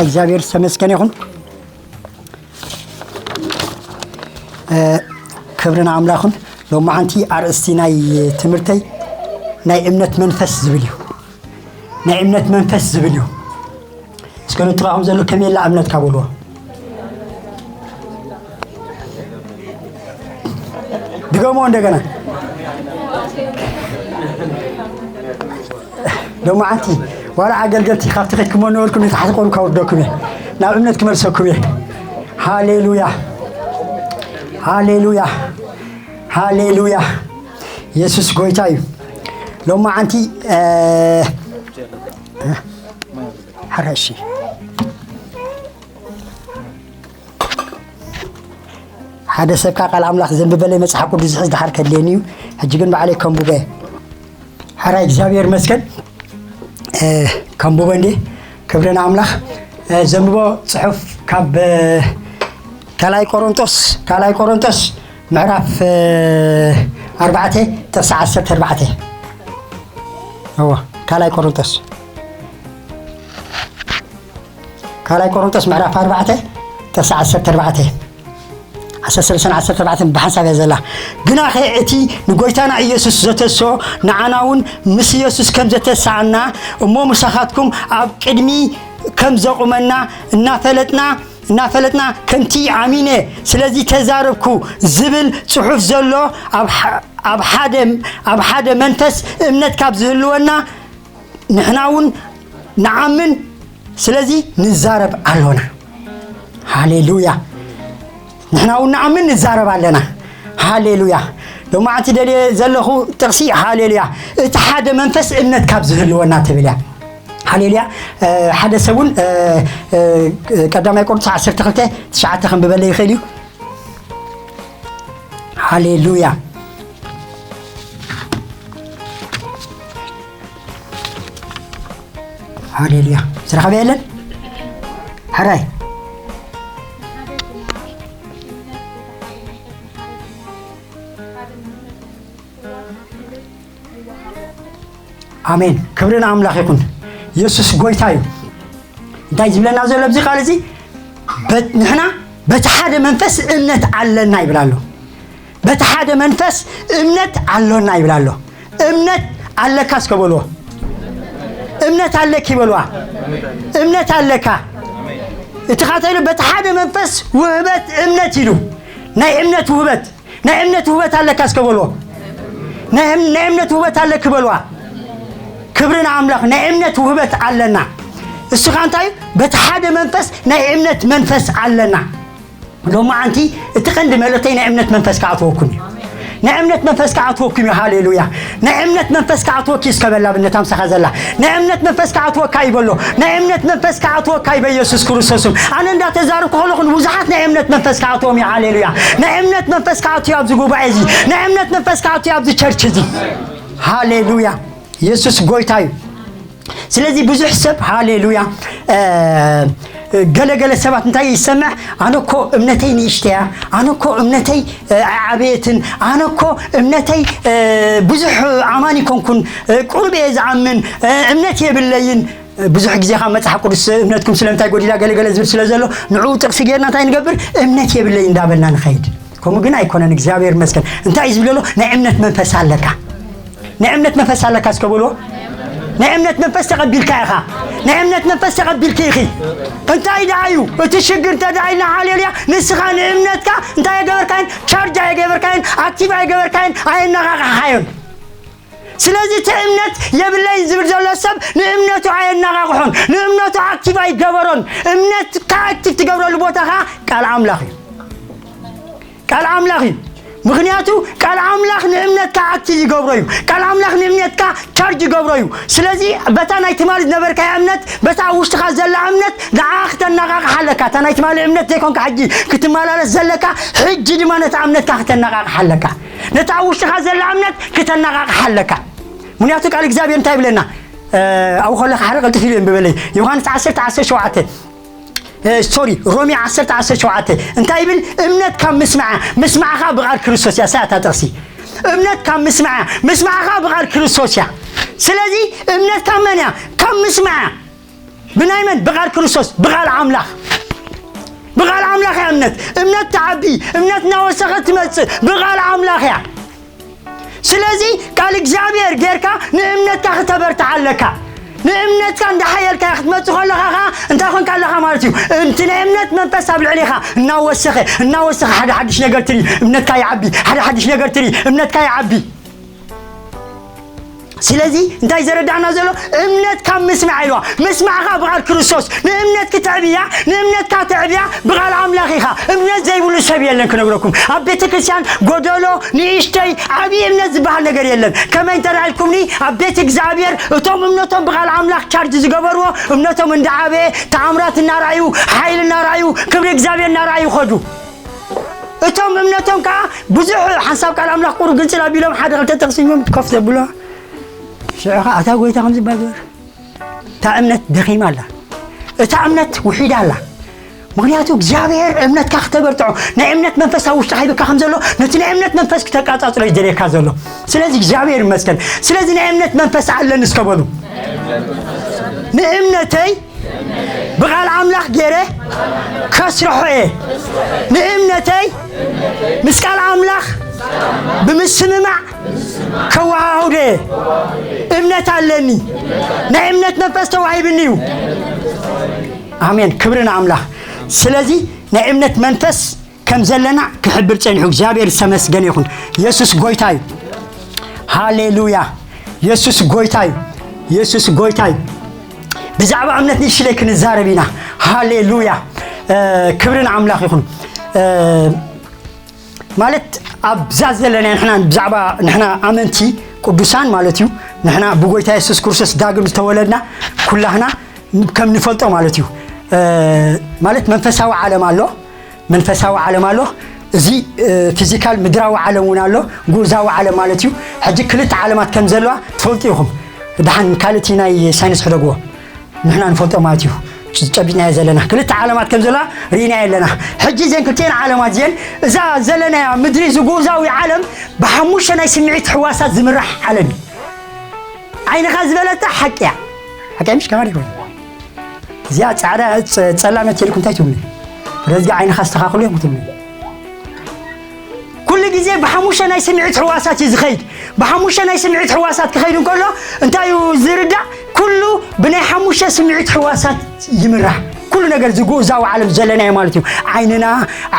እግዚኣብሔር ዝተመስገነ ይኹን። ክብርን ኣምላኽን። ሎማዓንቲ ኣርእስቲ ናይ ትምህርተይ ናይ እምነት መንፈስ ዝብል እዩ። ናይ እምነት መንፈስ ዝብል እዩ። እስከ ንጥራኹም ዘሎ ከመይ የላ እምነትካ በልዎ። ድገሞ እንደገና። ሎማዓንቲ ዋላ ኣገልገልቲ ካብቲ ከድክሞ ነበርኩም ንታሕቲ ቆም ካውርደኩም እየ። ናብ እምነት ክመልሰኩም እየ። ሃሌሉያ፣ ሃሌሉያ፣ ሃሌሉያ። የሱስ ጎይታ እዩ። ሎማዓንቲ፣ እ፣ ሕረሺ። ሓደ ሰብ ከኣ ቃል ኣምላኽ ዘንብበለይ መጽሓፍ ቅዱስ ዝሕዝ ድሓር ከድልየኒ እዩ። ሕጂ ግን ባዕለይ ከንብበ። ሕራይ እግዚኣብሔር ይመስገን። እ፣ ከንብበ እንዴ? ክብሪ ንኣምላኽ። እ፣ ዘንብቦ ጽሑፍ ካብ፣ እ፣ ካልኣይ ቆሮንቶስ፣ ካልኣይ ቆሮንቶስ ምዕራፍ፣ እ፣ ኣርባዕተ ጥቕሲ ዓሰርተ ኣርባዕተ። እወ፣ ካልኣይ ቆሮንቶስ። ካልኣይ ቆሮንቶስ ምዕራፍ ኣርባዕተ ጥቕሲ ዓሰርተ ኣርባዕተ። ዓሰርተ ሰለስተን ዓሰርተ ኣርባዕተን ብሓንሳብ እያ ዘላ። ግናኸ እቲ ንጎይታና ኢየሱስ ዘተስኦ ንዓና እውን ምስ ኢየሱስ ከም ዘተስኣና እሞ ምሳኻትኩም ኣብ ቅድሚ ከም ዘቑመና እናፈለጥና፣ እናፈለጥና ከምቲ ኣሚነ ስለዚ ተዛረብኩ ዝብል ጽሑፍ ዘሎ ኣብ ሓ-፣ ኣብ ሓደ፣ ኣብ ሓደ መንፈስ እምነት ካብ ዝህልወና ንሕና እውን ንኣምን፣ ስለዚ ንዛረብ ኣሎና። ሃሌሉያ። ንሕና እውን ንኣምን ንዛረብ ኣለና። ሃሌሉያ። ሎማዓንቲ ደልየ ዘለኹ ጥቕሲ፣ ሃሌሉያ፣ እቲ ሓደ መንፈስ እምነት ካብ ዝህልወና ትብል እያ። ሃሌሉያ። እ፣ ሓደ ሰብ እውን፣ እ፣ እ፣ ቀዳማይ ቆሮንቶስ ዓሰርተ ክልተ ትሽዓተ ከንብበለይ ይኽእል እዩ። ሃሌሉያ። ሃሌሉያ። ዝረኸበ የለን? ሕራይ። ኣሜን። ክብሪ ንኣምላኽ ይኹን። የሱስ ጎይታ እዩ። እንታይ ዝብለና ዘሎ ኣብዚ ቃል እዚ? በት-፣ ንሕና በቲ ሓደ መንፈስ እምነት ኣለና ይብል ኣሎ። በቲ ሓደ መንፈስ እምነት ኣሎና ይብል ኣሎ። እምነት ኣለካ እስከ በልዎ። እምነት ኣለኪ በልዋ። እምነት ኣለካ። እቲ ኻተሉ በቲ ሓደ መንፈስ ውህበት እምነት ኢሉ። ናይ እምነት ውህበት፣ ናይ እምነት ውህበት ኣለካ እስከ በልዎ። ናይ እም-፣ ናይ እምነት ውህበት ኣለኪ በልዋ። ክብሪ ንኣምላኽ። ናይ እምነት ውህበት ኣለና። እሱ ኻኣ እንታይ እዩ? በቲ ሓደ መንፈስ ናይ እምነት መንፈስ ኣለና። ሎማዓንቲ እቲ ቀንዲ መልእኽተይ ናይ እምነት መንፈስ ክኣትወኩም እዩ። ናይ እምነት መንፈስ ክኣትወኩም እዩ። ሃሌሉያ። ናይ እምነት መንፈስ ክኣትወኪ እስከ በላ ብነታ ምሳኻ ዘላ። ናይ እምነት መንፈስ ክኣትወካ ይበሎ። ናይ እምነት መንፈስ ክኣትወካ እዩ በኢየሱስ ክርስቶስ ስም። ኣነ እንዳተዛረብኩ ከለኹ ንብዙሓት ናይ እምነት መንፈስ ክኣትዎም እዩ። ሃሌሉያ። ናይ እምነት መንፈስ ክኣትው እዩ ኣብዚ ጉባኤ እዚ። ናይ እምነት መንፈስ ክኣትው እዩ ኣብዚ ቸርች እዚ። ሃሌሉያ። የሱስ ጎይታ እዩ። ስለዚ ብዙሕ ሰብ፣ ሃሌሉያ፣ እ፣ ገለ ገለ ሰባት እንታይ ይሰምዕ? ኣነ እኮ እምነተይ ንእሽተያ፣ ኣነ እኮ እምነተይ፣ እ፣ ኣይዓበየትን፣ ኣነ እኮ እምነተይ፣ እ፣ ብዙሕ ኣማኒ ኮንኩን፣ እ፣ ቁሩብ እየ ዝኣምን፣ እ፣ እምነት የብለይን። ብዙሕ ግዜ ካብ መጽሓፍ ቅዱስ እምነትኩም ስለምንታይ ጎዲላ ገለ ገለ ዝብል ስለ ዘሎ፣ ንዕኡ ጥቕሲ ጌርና እንታይ ንገብር? እምነት የብለይ እንዳበልና ንኸይድ። ከምኡ ግን ኣይኮነን። እግዚኣብሔር ይመስገን። እንታይ እዩ ዝብል ዘሎ? ናይ እምነት መንፈስ ኣለካ። ናይ እምነት መንፈስ ኣለካ እስከ በልዎ። ናይ እምነት መንፈስ ተቐቢልካ ኢኻ። ናይ እምነት መንፈስ ተቐቢልኪ ኢኺ። እንታይ ደኣ እዩ እቲ ሽግር እንተ ደኣ ኢልና፣ ሃሌሉያ፣ ንስኻ ንእምነትካ እንታይ ኣይገበርካዮን? ቻርጅ ኣይገበርካዮን፣ ኣክቲቭ ኣይገበርካዮን፣ ኣየነቓቓሕካዮን። ስለዚ እቲ እምነት የብለይን ዝብል ዘሎ ሰብ ንእምነቱ ኣየነቓቕሖን፣ ንእምነቱ ኣክቲቭ ኣይገበሮን። እምነትካ ኣክቲቭ ትገብረሉ ቦታ ኸዓ ቃል ኣምላኽ እዩ። ቃል ኣምላኽ እዩ። ምኽንያቱ ቃል ኣምላኽ ንእምነትካ ኣክቲቭ ይገብሮ እዩ። ቃል ኣምላኽ ንእምነትካ ቻርጅ ይገብሮ እዩ። ስለዚ በታ ናይ ትማሊ ዝነበርካያ እምነት፣ በታ ኣብ ውሽጥኻ ዘላ እምነት ንዓኻ ክተነቓቕሓ ኣለካ። እታ ናይ ትማሊ እምነት ዘይኮንካ ሕጂ ክትመላለስ ዘለካ፣ ሕጂ ድማ ነታ እምነትካ ክተነቓቕሓ ኣለካ። ነታ ኣብ ውሽጥኻ ዘላ እምነት ክተነቓቕሓ ኣለካ። ምኽንያቱ ቃል እግዚኣብሔር እንታይ ይብለና? እ፣ ኣብኡ ከለኻ ሓደ ቀልጥፍ ኢሉ የንብበለይ። ዮሃንስ ዓሰርተ ዓሰርተ ሸውዓተ፣ እ፣ ሶሪ፣ ሮሜ ዓሰርተ ዓሰርተ ሸውዓተ እንታይ ይብል? እምነት ካብ ምስማዕ፣ ምስማዕ ኸዓ ብቓል ክርስቶስ እያ። ሳያታ ጥቕሲ። እምነት ካብ ምስማዕ፣ ምስማዕ ኸዓ ብቓል ክርስቶስ እያ። ስለዚ እምነት ካብ መን እያ? ካብ ምስማዕ እያ። ብናይ መን? ብቓል ክርስቶስ፣ ብቓል ኣምላኽ። ብቓል ኣምላኽ እያ እምነት። እምነት ትዓቢ፣ እምነት እናወሰኸት ትመጽእ ብቓል ኣምላኽ እያ። ስለዚ ቃል እግዚኣብሔር ጌርካ ንእምነትካ ክተበርትዓ ኣለካ። ንእምነትካ እንዳሓየልካ ክትመጽእ ከለኻ ኸዓ እንታይ ኮንካ ኣለኻ ማለት እዩ? እቲ ናይ እምነት መንፈስ ኣብ ልዕሌኻ እናወሰኸ፣ እናወሰኸ ሓደ ሓድሽ ነገር ትርኢ፣ እምነትካ ይዓቢ። ሓደ ሓድሽ ነገር ትርኢ፣ እምነትካ ይዓቢ። ስለዚ እንታይ ዘረዳእና ዘሎ? እምነት ካብ ምስማዕ ኢልዋ። ምስማዕኻ ብቓል ክርስቶስ ንእምነት ክተዕብያ፣ ንእምነትካ ተዕብያ ብቓል ኣምላኽ ኢኻ። እምነት ዘይብሉ ሰብ የለን ክነግረኩም። ኣብ ቤተ ክርስቲያን ጎደሎ፣ ንእሽተይ፣ ዓብዪ እምነት ዝበሃል ነገር የለን። ከመይ እንተ ኢልኩምኒ ኣብ ቤት እግዚኣብሔር እቶም እምነቶም ብቓል ኣምላኽ ቻርጅ ዝገበርዎ እምነቶም እንዳዓበየ ተኣምራት እናረኣዩ፣ ሓይሊ እናረኣዩ፣ ክብሪ እግዚኣብሔር እናረኣዩ ይኸዱ። እቶም እምነቶም ከዓ ብዙሕ ሓንሳብ ቃል ኣምላኽ ቁሩብ ግንጽል ኣቢሎም ሓደ ክልተ ጥቕሲ እዮም ኮፍ ዘብሎ። ሽዑ ከዓ እታ ጎይታ ከምዚ ባገር እታ እምነት ደኺማ ኣላ። እታ እምነት ውሒዳ ኣላ። ምኽንያቱ እግዚኣብሔር እምነትካ ክተበርትዖ ናይ እምነት መንፈስ ኣብ ውሽጥኻ ሂብካ ከም ዘሎ ነቲ ናይ እምነት መንፈስ ክተቃጻጽሎ እዩ ዝደልየካ ዘሎ። ስለዚ እግዚኣብሔር ይመስገን። ስለዚ ናይ እምነት መንፈስ ኣለኒ እስከ በሉ። ንእምነተይ ብቓል ኣምላኽ ገይረ ከስርሖ እየ። ንእምነተይ ምስ ቃል ኣምላኽ ብምስምማዕ ከወሃህዶ እየ። እምነት ኣለኒ። ናይ እምነት መንፈስ ተዋሂብኒ እዩ። ኣሜን። ክብሪ ንኣምላኽ። ስለዚ ናይ እምነት መንፈስ ከም ዘለና ክሕብር ጸኒሑ። እግዚኣብሔር ዝተመስገነ ይኹን። የሱስ ጎይታ እዩ። ሃሌሉያ። የሱስ ጎይታ እዩ። የሱስ ጎይታ እዩ። ብዛዕባ እምነት ንእሽለይ ክንዛረብ ኢና። ሃሌሉያ። እ፣ ክብሪ ንኣምላኽ ይኹን። እ፣ ማለት ኣብዛ ዘለና ንሕና ብዛዕባ ንሕና ኣመንቲ ቅዱሳን ማለት እዩ። ንሕና ብጎይታ የሱስ ክርስቶስ ዳግም ዝተወለድና ኩላህና ከም ንፈልጦ ማለት እዩ። እ፣ ማለት መንፈሳዊ ዓለም ኣሎ፣ መንፈሳዊ ዓለም ኣሎ። እዚ፣ እ፣ ፊዚካል ምድራዊ ዓለም እውን ኣሎ፣ ጉእዛዊ ዓለም ማለት እዩ። ሕጂ ክልተ ዓለማት ከም ዘለዋ ትፈልጡ ኢኹም። ደሓን ካልእ እቲ ናይ ሳይንስ ሕደግዎ። ንሕና ንፈልጦ ማለት እዩ። ጨቢጥናዮ ዘለና ክልተ ዓለማት ከም ዘለዋ ርኢናዮ ኣለና። ሕጂ እዘን ክልቲኤን ዓለማት እዚአን፣ እዛ ዘለናያ ምድሪ፣ እዚ ጉእዛዊ ዓለም ብሓሙሽተ ናይ ስምዒት ሕዋሳት ዝምራሕ ዓለም እዩ። ዓይንኻ ዝበለታ ሓቂ እያ። ሓቂ እያ፣ ምሽ? ከማን ይኮን? እዚኣ ጻዕዳ፣ ጸ-፣ ጸላመት ኢልኩም እንታይ ትብሉ? ረዝጊ ዓይንኻ ኣስተኻኽሉ እዮም ትብሉ። ኩሉ ግዜ ብሓሙሽተ ናይ ስምዒት ሕዋሳት እዩ ዝኸይድ። ብሓሙሽተ ናይ ስምዒት ሕዋሳት ክኸይድ እንከሎ እንታይ እዩ ዝርዳእ? ኩሉ ብናይ ሓሙሽተ ስምዒት ሕዋሳት ይምራሕ። ኩሉ ነገር ዝጉእዛዊ ዓለም ዘለናዮ ማለት እዩ። ዓይንና፣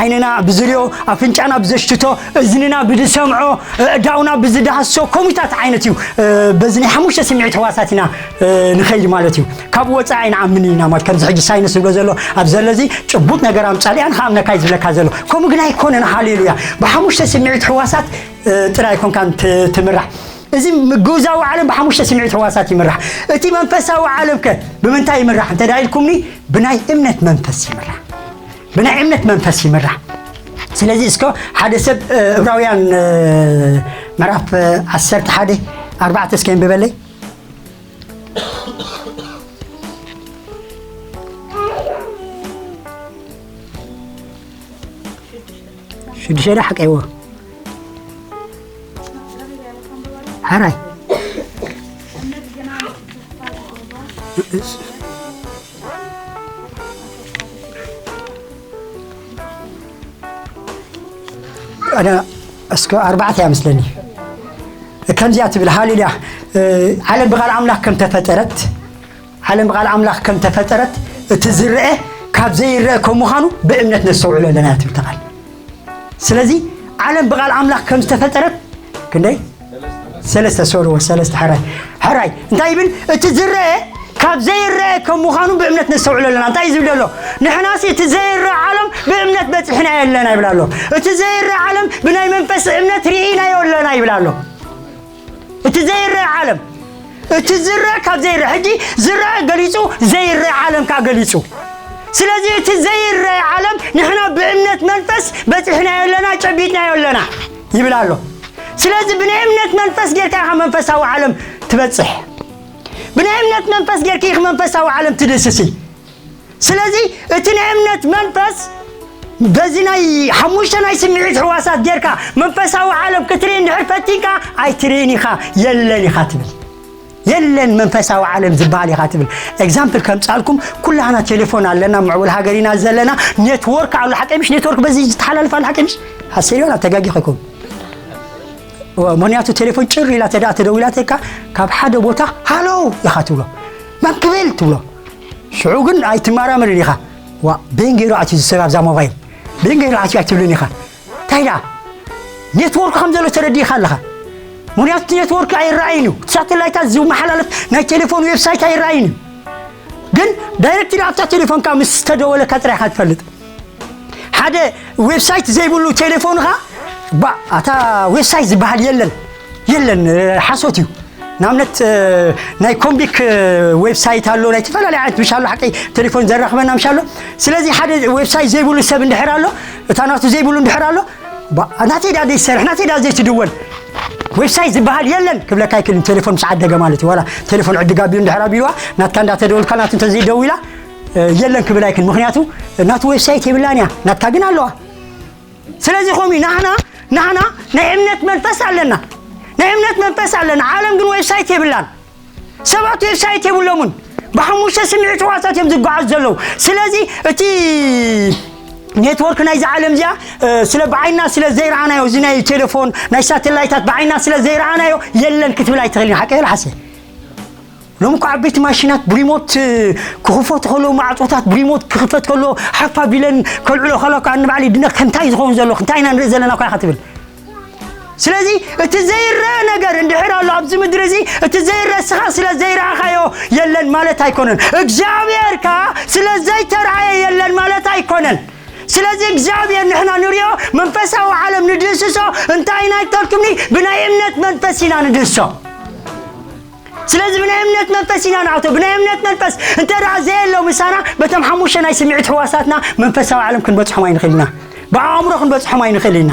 ዓይንና ብዝሪኦ፣ ኣፍንጫና ብዘሽትቶ፣ እዝንና ብዝሰምዖ፣ ኣእዳውና ብዝዳህሶ፣ ከምኡታት ዓይነት እዩ። እ፣ በዚ ናይ ሓሙሽተ ስምዒት ሕዋሳት ኢና፣ እ፣ ንኸይድ ማለት እዩ። ካብ ወፃኢ ኣይንኣምን ኢና ማለት፣ ከምዚ ሕጂ ሳይንስ ዝብሎ ዘሎ፣ ኣብ ዘሎ እዚ ጭቡጥ ነገር ኣምጻልያን ከኣምነካ እዩ ዝብለካ ዘሎ። ከምኡ ግን ኣይኮነን። ሃሌሉያ። ብሓሙሽተ ስምዒት ሕዋሳት፣ እ፣ ጥራይ ኣይኮንካን ት-፣ ትምራሕ። እዚ ምጉዛዊ ዓለም ብሓሙሽተ ስምዒት ሕዋሳት ይምራሕ። እቲ መንፈሳዊ ዓለም ከ ብምንታይ ይምራሕ እንተ ዳ ኢልኩምኒ፣ ብናይ እምነት መንፈስ ይምራሕ። ብናይ እምነት መንፈስ ይምራሕ። ስለዚ እስከ ሓደ ሰብ፣ እ፣ ዕብራውያን፣ እ፣ ምዕራፍ፣ እ፣ ዓሰርተ ሓደ ኣርባዕተ እስከ የንብበለይ። ሽዱሽተ ዶ ሓቀይዎ? ሓራይ። ኣነ እስከ ኣርባዕተ እያ መስለኒ። ከምዚኣ ትብል፣ ሃሌሉያ። እ፣ ዓለም ብቓል ኣምላኽ ከም ተፈጠረት፣ ዓለም ብቓል ኣምላኽ ከም ተፈጠረት፣ እቲ ዝረአ ካብ ዘይረአ ከም ምዃኑ ብእምነት ነስተውዕሎ ኣለና እያ ትብል እታ ቃል። ስለዚ ዓለም ብቓል ኣምላኽ ከም ዝተፈጠረት ክንደይ? ሰለስተ፣ ሶሪ፣ ወ-፣ ሰለስተ፣ ሕራይ። ሕራይ እንታይ ይብል? እቲ ዝረአ ካብ ዘይረአ ከም ምዃኑ ብእምነት ነስተውዕሎ ኣለና። እንታይ እዩ ዝብል ዘሎ? ንሕናሲ እቲ ዘይረአ ዓለም ብእምነት በጺሕናዮ ኣለና ይብል ኣሎ። እቲ ዘይረአ ዓለም ብናይ መንፈስ እምነት ርኢናዮ ኣለና ይብል ኣሎ። እቲ ዘይረአ ዓለም፣ እቲ ዝረአ ካብ ዘይረአ፣ ሕጂ ዝረአ ገሊጹ፣ ዘይረአ ዓለም ከኣ ገሊጹ። ስለዚ እቲ ዘይረአ ዓለም ንሕና ብእምነት መንፈስ በጺሕናዮ ኣለና፣ ጨቢጥናዮ ኣለና ይብል ኣሎ። ስለዚ ብናይ እምነት መንፈስ ጌርካ ኢኻ መንፈሳዊ ዓለም ትበጽሕ። ብናይ እምነት መንፈስ ጌርካ ኢኻ መንፈሳዊ ዓለም ትድስሲ። ስለዚ እቲ ናይ እምነት መንፈስ በዚ ናይ ሓሙሽተ ናይ ስምዒት ሕዋሳት ጌርካ መንፈሳዊ ዓለም ክትርኢ እንድሕር ፈቲንካ ኣይትርእን ኢኻ፣ የለን ኢኻ ትብል። የለን መንፈሳዊ ዓለም ዝበሃል ኢኻ ትብል። ኤግዛምፕል ከምጻልኩም፣ ኩላህና ቴሌፎን ኣለና፣ ምዕቡል ሃገር ኢና ዘለና፣ ኔትወርክ ኣሎ። ሓቀይ ምሽ? ኔትወርክ በዚ ዝተሓላልፍ ኣሎ። ሓቀይ ምሽ? ሓሴር ይሆና ተጋጊ ኸይኮን። ምክንያቱ ቴሌፎን ጭር ኢላ ተዳ ተደዊላተካ፣ ካብ ሓደ ቦታ ሃሎ ኢኻ ትብሎ፣ መን ክብል ትብሎ። ሽዑ ግን ኣይትመራመርን ኢኻ። ዋ፣ ቤን ገይሩ ኣትዩ ዝሰብ ኣብዛ ሞባይል፣ ቤን ገይሩ ኣትዩ ኣይትብልን ኢኻ። እንታይ ደኣ? ኔትወርክ ከም ዘሎ ተረዲእኻ ኣለኻ። ምክንያቱ እቲ ኔትወርክ ኣይረኣይን እዩ። እቲ ሳተላይታት ዝመሓላለፍ ናይ ቴሌፎን ዌብሳይት ኣይረኣይን እዩ። ግን ዳይሬክትሊ ኣብታ ቴሌፎንካ ምስ ተደወለካ ጥራይ ኢኻ ትፈልጥ። ሓደ ዌብሳይት ዘይብሉ ቴሌፎንኻ፣ ባ፣ ኣታ ዌብሳይት ዝበሃል የለን። የለን፣ እ፣ ሓሶት እዩ። ንኣብነት፣ እ፣ ናይ ኮምቢክ፣ እ፣ ዌብሳይት ኣሎ፣ ናይ ዝተፈላለዩ ዓይነት ምሽ ኣሎ፣ ሓቀይ ቴሌፎን ዘራኽበና ምሽ ኣሎ። ስለዚ ሓደ ዌብሳይት ዘይብሉ ሰብ እንድሕር ኣሎ፣ እታ ናቱ ዘይብሉ እንድሕር ኣሎ፣ ባ፣ ናተይ ዳ ዘይሰርሕ፣ ናተይ ዳ ዘይትድወል፣ ዌብሳይት ዝበሃል የለን ክብለካ ኣይክእልን። ቴሌፎን ምስ ዓደገ ማለት እዩ። ዋላ ቴሌፎን ዕድግ ኣቢሉ እንድሕር ኣቢልዋ፣ ናትካ እንዳተደወልካ ናቱ እንተዘይደዊላ፣ እ፣ የለን ክብል ኣይክእልን። ምክንያቱ ናቱ ዌብሳይት የብላን እያ፣ ናትካ ግን ኣለዋ። ስለዚ ከምኡ እዩ። ናህና፣ ናህና ናይ እምነት መንፈስ ኣለና። ናይ እምነት መንፈስ ኣለና። ዓለም ግን ዌብሳይት የብላን። ሰባት ዌብሳይት የብሎምን። ብሓሙሽተ ስምዒት ሕዋሳት እዮም ዝጓዓዙ ዘለዉ። ስለዚ እቲ ኔትወርክ ናይዚ ዓለም እዚኣ፣ እ፣ ስለ ብዓይና ስለ ዘይረኣናዮ፣ እዚ ናይ ቴሌፎን፣ ናይ ሳተላይታት ብዓይና ስለ ዘይረኣናዮ የለን ክትብል ኣይትኽእልን። ሓቀይ ወላ ሓሰይ? ሎሚ እኮ ዓበይቲ ማሽናት ብሪሞት ክኽፈቱ ከለዉ፣ ማዕጾታት ብሪሞት ክኽፈት ከሎ፣ ሓፍ ኣቢለን ከልዕሎ ከለዋ እኮ፣ ንባዕሊ ድነ እንታይ ዝኸውን ዘሎ፣ እንታይ ኢና ንርኢ ዘለና እኮ ኢኻ ትብል። ስለዚ እቲ ዘይረአ ነገር እንድሕር ኣሎ ኣብዚ ምድሪ እዚ፣ እቲ ዘይረአ እስኻ ስለ ዘይረኣኻዮ የለን ማለት ኣይኮነን። እግዚኣብሔር ከኣ ስለ ዘይተራእየ የለን ማለት ኣይኮነን። ስለዚ እግዚኣብሔር ንሕና ንሪኦ መንፈሳዊ ዓለም ንድህስሶ እንታይ ኢና ይተልኩምኒ? ብናይ እምነት መንፈስ ኢና ንድህስሶ። ስለዚ ብናይ እምነት መንፈስ ኢና ንኣቶ። ብናይ እምነት መንፈስ እንተ ደኣ ዘየሎ ምሳና፣ በቶም ሓሙሽተ ናይ ስምዒት ሕዋሳትና መንፈሳዊ ዓለም ክንበጽሖም ኣይንኽእል ኢና። ብኣእምሮ ክንበጽሖም ኣይንኽእል ኢና።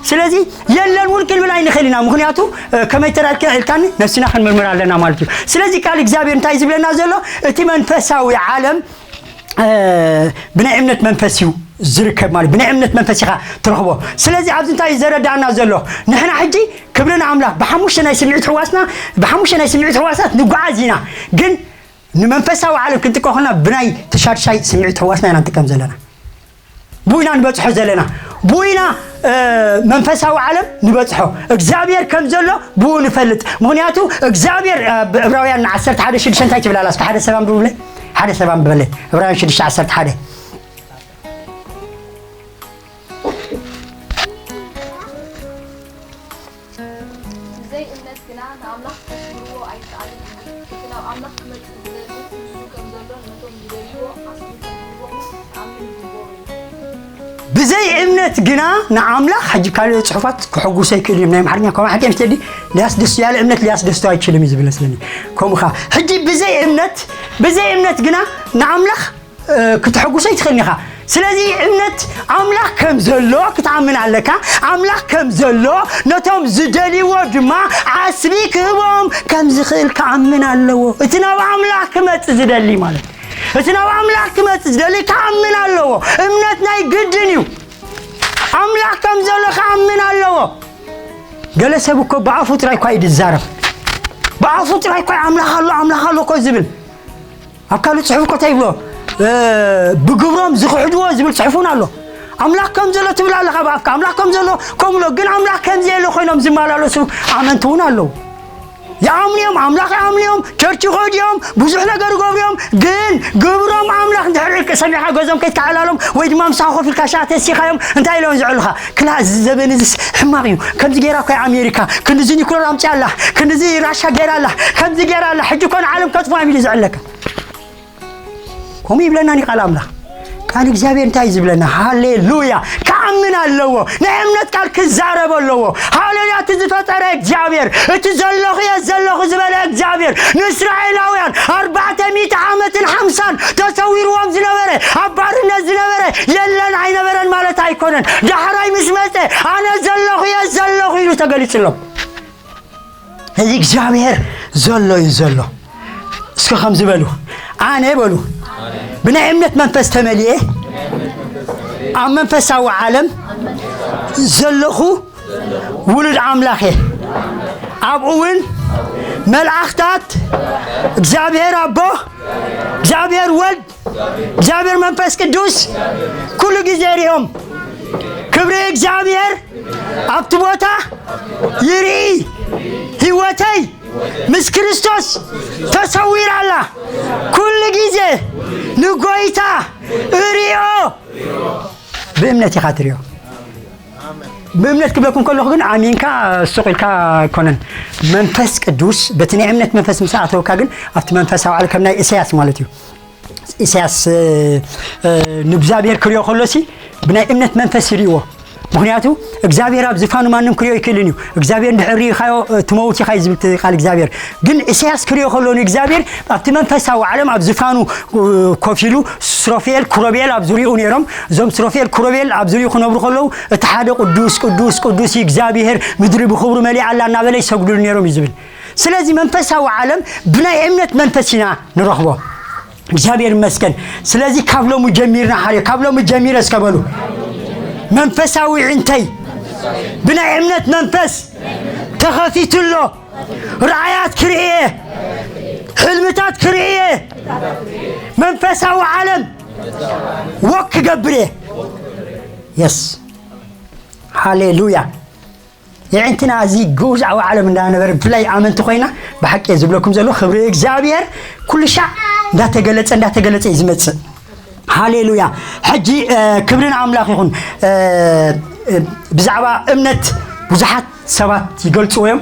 ስለዚ የለን እውን ክንብል ኣይንኽእል ኢና። ምኽንያቱ፣ እ፣ ከመይ ተራእልካ ኢልካኒ ነፍስና ክንምርምር ኣለና ማለት እዩ። ስለዚ ቃል እግዚኣብሔር እንታይ ዝብለና ዘሎ? እቲ መንፈሳዊ ዓለም፣ እ፣ ብናይ እምነት መንፈስ እዩ ዝርከብ ማለት፣ ብናይ እምነት መንፈስ ኢኻ ትረኽቦ። ስለዚ ኣብዚ እንታይ እዩ ዘረዳእና ዘሎ? ንሕና ሕጂ ክብሪ ንኣምላኽ ብሓሙሽተ ናይ ስምዒት ሕዋስና፣ ብሓሙሽተ ናይ ስምዒት ሕዋሳት ንጓዓዝ ኢና። ግን ንመንፈሳዊ ዓለም ክንጥቀም ከለና ብናይ ተሻድሻይ ስምዒት ሕዋስና ኢና ንጥቀም ዘለና። ብኡ ኢና ንበጽሖ ዘለና። ብኡ ኢና፣ እ፣ መንፈሳዊ ዓለም ንበጽሖ። እግዚኣብሔር ከም ዘሎ ብኡ ንፈልጥ። ምኽንያቱ እግዚኣብሔር፣ እ፣ ብዕብራውያን ዓሰርተ ሓደ ሽዱሽተ እንታይ ትብል ኣላ? እስከ ሓደ ሰብ ኣንብብለይ። ሓደ ሰብ ኣንብበለይ። ዕብራውያን ሽዱሽተ ዓሰርተ ሓደ። ብዘይ እምነት ግና ንኣምላኽ ክትስግድዎ ኣይከኣልን እዩ። እቲ ናብ ኣምላኽ ክመጽእ ዝደሊ ንሱ ከም ዘሎን ነቶም ዝደልይዎ ኣስሊጡ ክህቦምን ክኣምን ይግብኦ እዩ። ብዘይ እምነት ግና ንኣምላኽ፣ ሕጂ ካልእ ጽሑፋት ክሕጉሶ ኣይክእልን እዮም። ናይ ኣምሓርኛ ኮማ ሓቂ ምስ ተዲ ሊያስደስቶ፣ ያለ እምነት ሊያስደስቶ አይችልም እዩ ዝብል መስለኒ። ከምኡ ኸኣ፣ ሕጂ ብዘይ እምነት፣ ብዘይ እምነት ግና ንኣምላኽ እ፣ ክትሕጉሶ ኣይትኽእልን ኢኻ። ስለዚ እምነት ኣምላኽ ከም ዘሎ ክትኣምን ኣለካ። ኣምላኽ ከም ዘሎ ነቶም ዝደልይዎ ድማ ዓስቢ ክህቦም ከም ዝኽእል ክኣምን ኣለዎ። እቲ ናብ ኣምላኽ ክመጽእ ዝደሊ ማለት እዩ። እቲ ናብ ኣምላኽ ክመጽእ ዝደሊ ክኣምን ኣለዎ። እምነት ናይ ግድን እዩ። ኣምላኽ ከም ዘሎ ክኣምን ኣለዎ። ገለ ሰብ እኮ ብኣፉ ጥራይ እኳ እዩ ዝዛረብ። ብኣፉ ጥራይ እኳ ኣምላኽ ኣሎ፣ ኣምላኽ ኣሎ እኮ ዝብል። ኣብ ካልእ ጽሑፍ እኮ እንታይ ይብሎ? እ፣ ብግብሮም ዝኽሕድዎ ዝብል ጽሑፍ እውን ኣሎ። ኣምላኽ ከም ዘሎ ትብል ኣለኻ ብኣፍካ፣ ኣምላኽ ከም ዘሎ ከምኡ ኣሎ። ግን ኣምላኽ ከም ዘየለ ኮይኖም ዝመላለሱ ኣመንቲ እውን ኣለዉ። ይኣምኑ እዮም፣ ኣምላኽ ይኣምኑ እዮም፣ ቸርች ይኸዱ እዮም፣ ብዙሕ ነገር ይገብሩ እዮም። ግን ግብሮም ኣምላኽ እንድሕር ሰሚዕካ ገዞም ከይትካ ዕላሎም ወይ ድማ ምሳኻ ኮፍ ኢልካ ሻሂ ተሲኻዮም እንታይ ኢሎም ዝዕሉኻ? ክላ እዚ ዘበን እዚስ ሕማቕ እዩ። ከምዚ ገይራ እኮ እያ ኣሜሪካ፣ ክንድዚ ኒኩለር ኣምጺኣ ኣላ፣ ክንድዚ ራሻ ገይራ ኣላ፣ ከምዚ ገይራ ኣላ፣ ሕጂ እኮ ንዓለም ከጥፍኦም ኢሉ ዝዕለካ። ከምኡ ይብለና ኒ ቃል ኣምላኽ። ቃል እግዚኣብሔር እንታይ እዩ ዝብለና? ሃሌሉያ! ክኣምን ኣለዎ። ናይ እምነት ቃል ክዛረብ ኣለዎ። ሃሌሉያ! እቲ ዝፈጠረ እግዚኣብሔር፣ እቲ ዘለኹ እየ ዘለኹ ዝበለ እግዚኣብሔር፣ ንእስራኤላውያን ኣርባዕተ ሚእቲ ዓመትን ሓምሳን ተሰዊርዎም ዝነበረ፣ ኣብ ባርነት ዝነበረ የለን ኣይነበረን ማለት ኣይኮነን። ዳሕራይ ምስ መጸ፣ ኣነ ዘለኹ እየ ዘለኹ ኢሉ ተገሊጹሎም። እዚ እግዚኣብሔር ዘሎ እዩ ዘሎ። እስኪ ከምዚ በሉ፣ ኣነ በሉ፣ ብናይ እምነት መንፈስ ተመሊኤ፣ ኣብ መንፈሳዊ ዓለም ዘለኹ ውሉድ ኣምላኽ እየ። ኣብኡ እውን መልኣኽታት፣ እግዚኣብሔር ኣቦ፣ እግዚኣብሔር ወልድ፣ እግዚኣብሔር መንፈስ ቅዱስ ኩሉ ግዜ ሪኦም። ክብሪ እግዚኣብሔር ኣብቲ ቦታ ይርኢ። ህይወተይ ምስ ክርስቶስ ተሰዊራ ኣላ። ኩሉ ግዜ ንጎይታ እሪኦ። ብእምነት ኢኻ ትሪኦ። ብእምነት ክብለኩም ከለኹ ግን ኣሚንካ ሱቕ ኢልካ ኣይኮነን። መንፈስ ቅዱስ በቲ ናይ እምነት መንፈስ ምስ ኣተወካ ግን ኣብቲ መንፈሳዊ ዓለም ከም ናይ ኢሳያስ ማለት እዩ። ኢሳያስ ንእግዚኣብሔር ክሪኦ ከሎሲ ብናይ እምነት መንፈስ ይሪእዎ። ምክንያቱ እግዚኣብሔር ኣብ ዝፋኑ ማንም ክሪኦ ይክእልን እዩ። እግዚኣብሔር እንድሕር ሪኢኻዮ ትመውት ኢኻ እዩ ዝብል ቃል እግዚኣብሔር። ግን ኢሳያስ ክሪኦ ከሎ ንእግዚኣብሔር ኣብቲ መንፈሳዊ ዓለም ኣብ ዝፋኑ ኮፍ ኢሉ ሱሮፌል ክሮቤል ኣብ ዙሪኡ ነይሮም። እዞም ሱሮፌል ክሮቤል ኣብ ዙሪኡ ክነብሩ ከለዉ እቲ ሓደ ቅዱስ ቅዱስ ቅዱስ እግዚኣብሔር ምድሪ ብኽብሩ መሊኣ ኣላ እናበለ ይሰግዱሉ ነይሮም እዩ ዝብል። ስለዚ መንፈሳዊ ዓለም ብናይ እምነት መንፈስ ኢና ንረኽቦ። እግዚኣብሔር ይመስገን። ስለዚ ካብ ሎሚ ጀሚርና ሓልዮ ካብ ሎሚ ጀሚረ እስከ በሉ መንፈሳዊ ዕንተይ ብናይ እምነት መንፈስ ተኸፊቱ ኣሎ። ራእያት ክርእየ፣ ሕልምታት ክርእየ፣ መንፈሳዊ ዓለም ወክ ክገብር እየ። የስ ሃሌሉያ። የዕንትና እዚ ግዑዝ ዓው ዓለም እንዳነበረ ብፍላይ ኣመንቲ ኮይና ብሓቂ እየ ዝብለኩም ዘሎ ክብሪ እግዚኣብሔር ኩሉ ሻዕ እንዳተገለጸ እንዳተገለጸ እዩ ዝመጽእ። ሃሌሉያ። ሕጂ ክብሪ ንኣምላኽ ይኹን። ብዛዕባ እምነት ብዙሓት ሰባት ይገልጽዎ እዮም።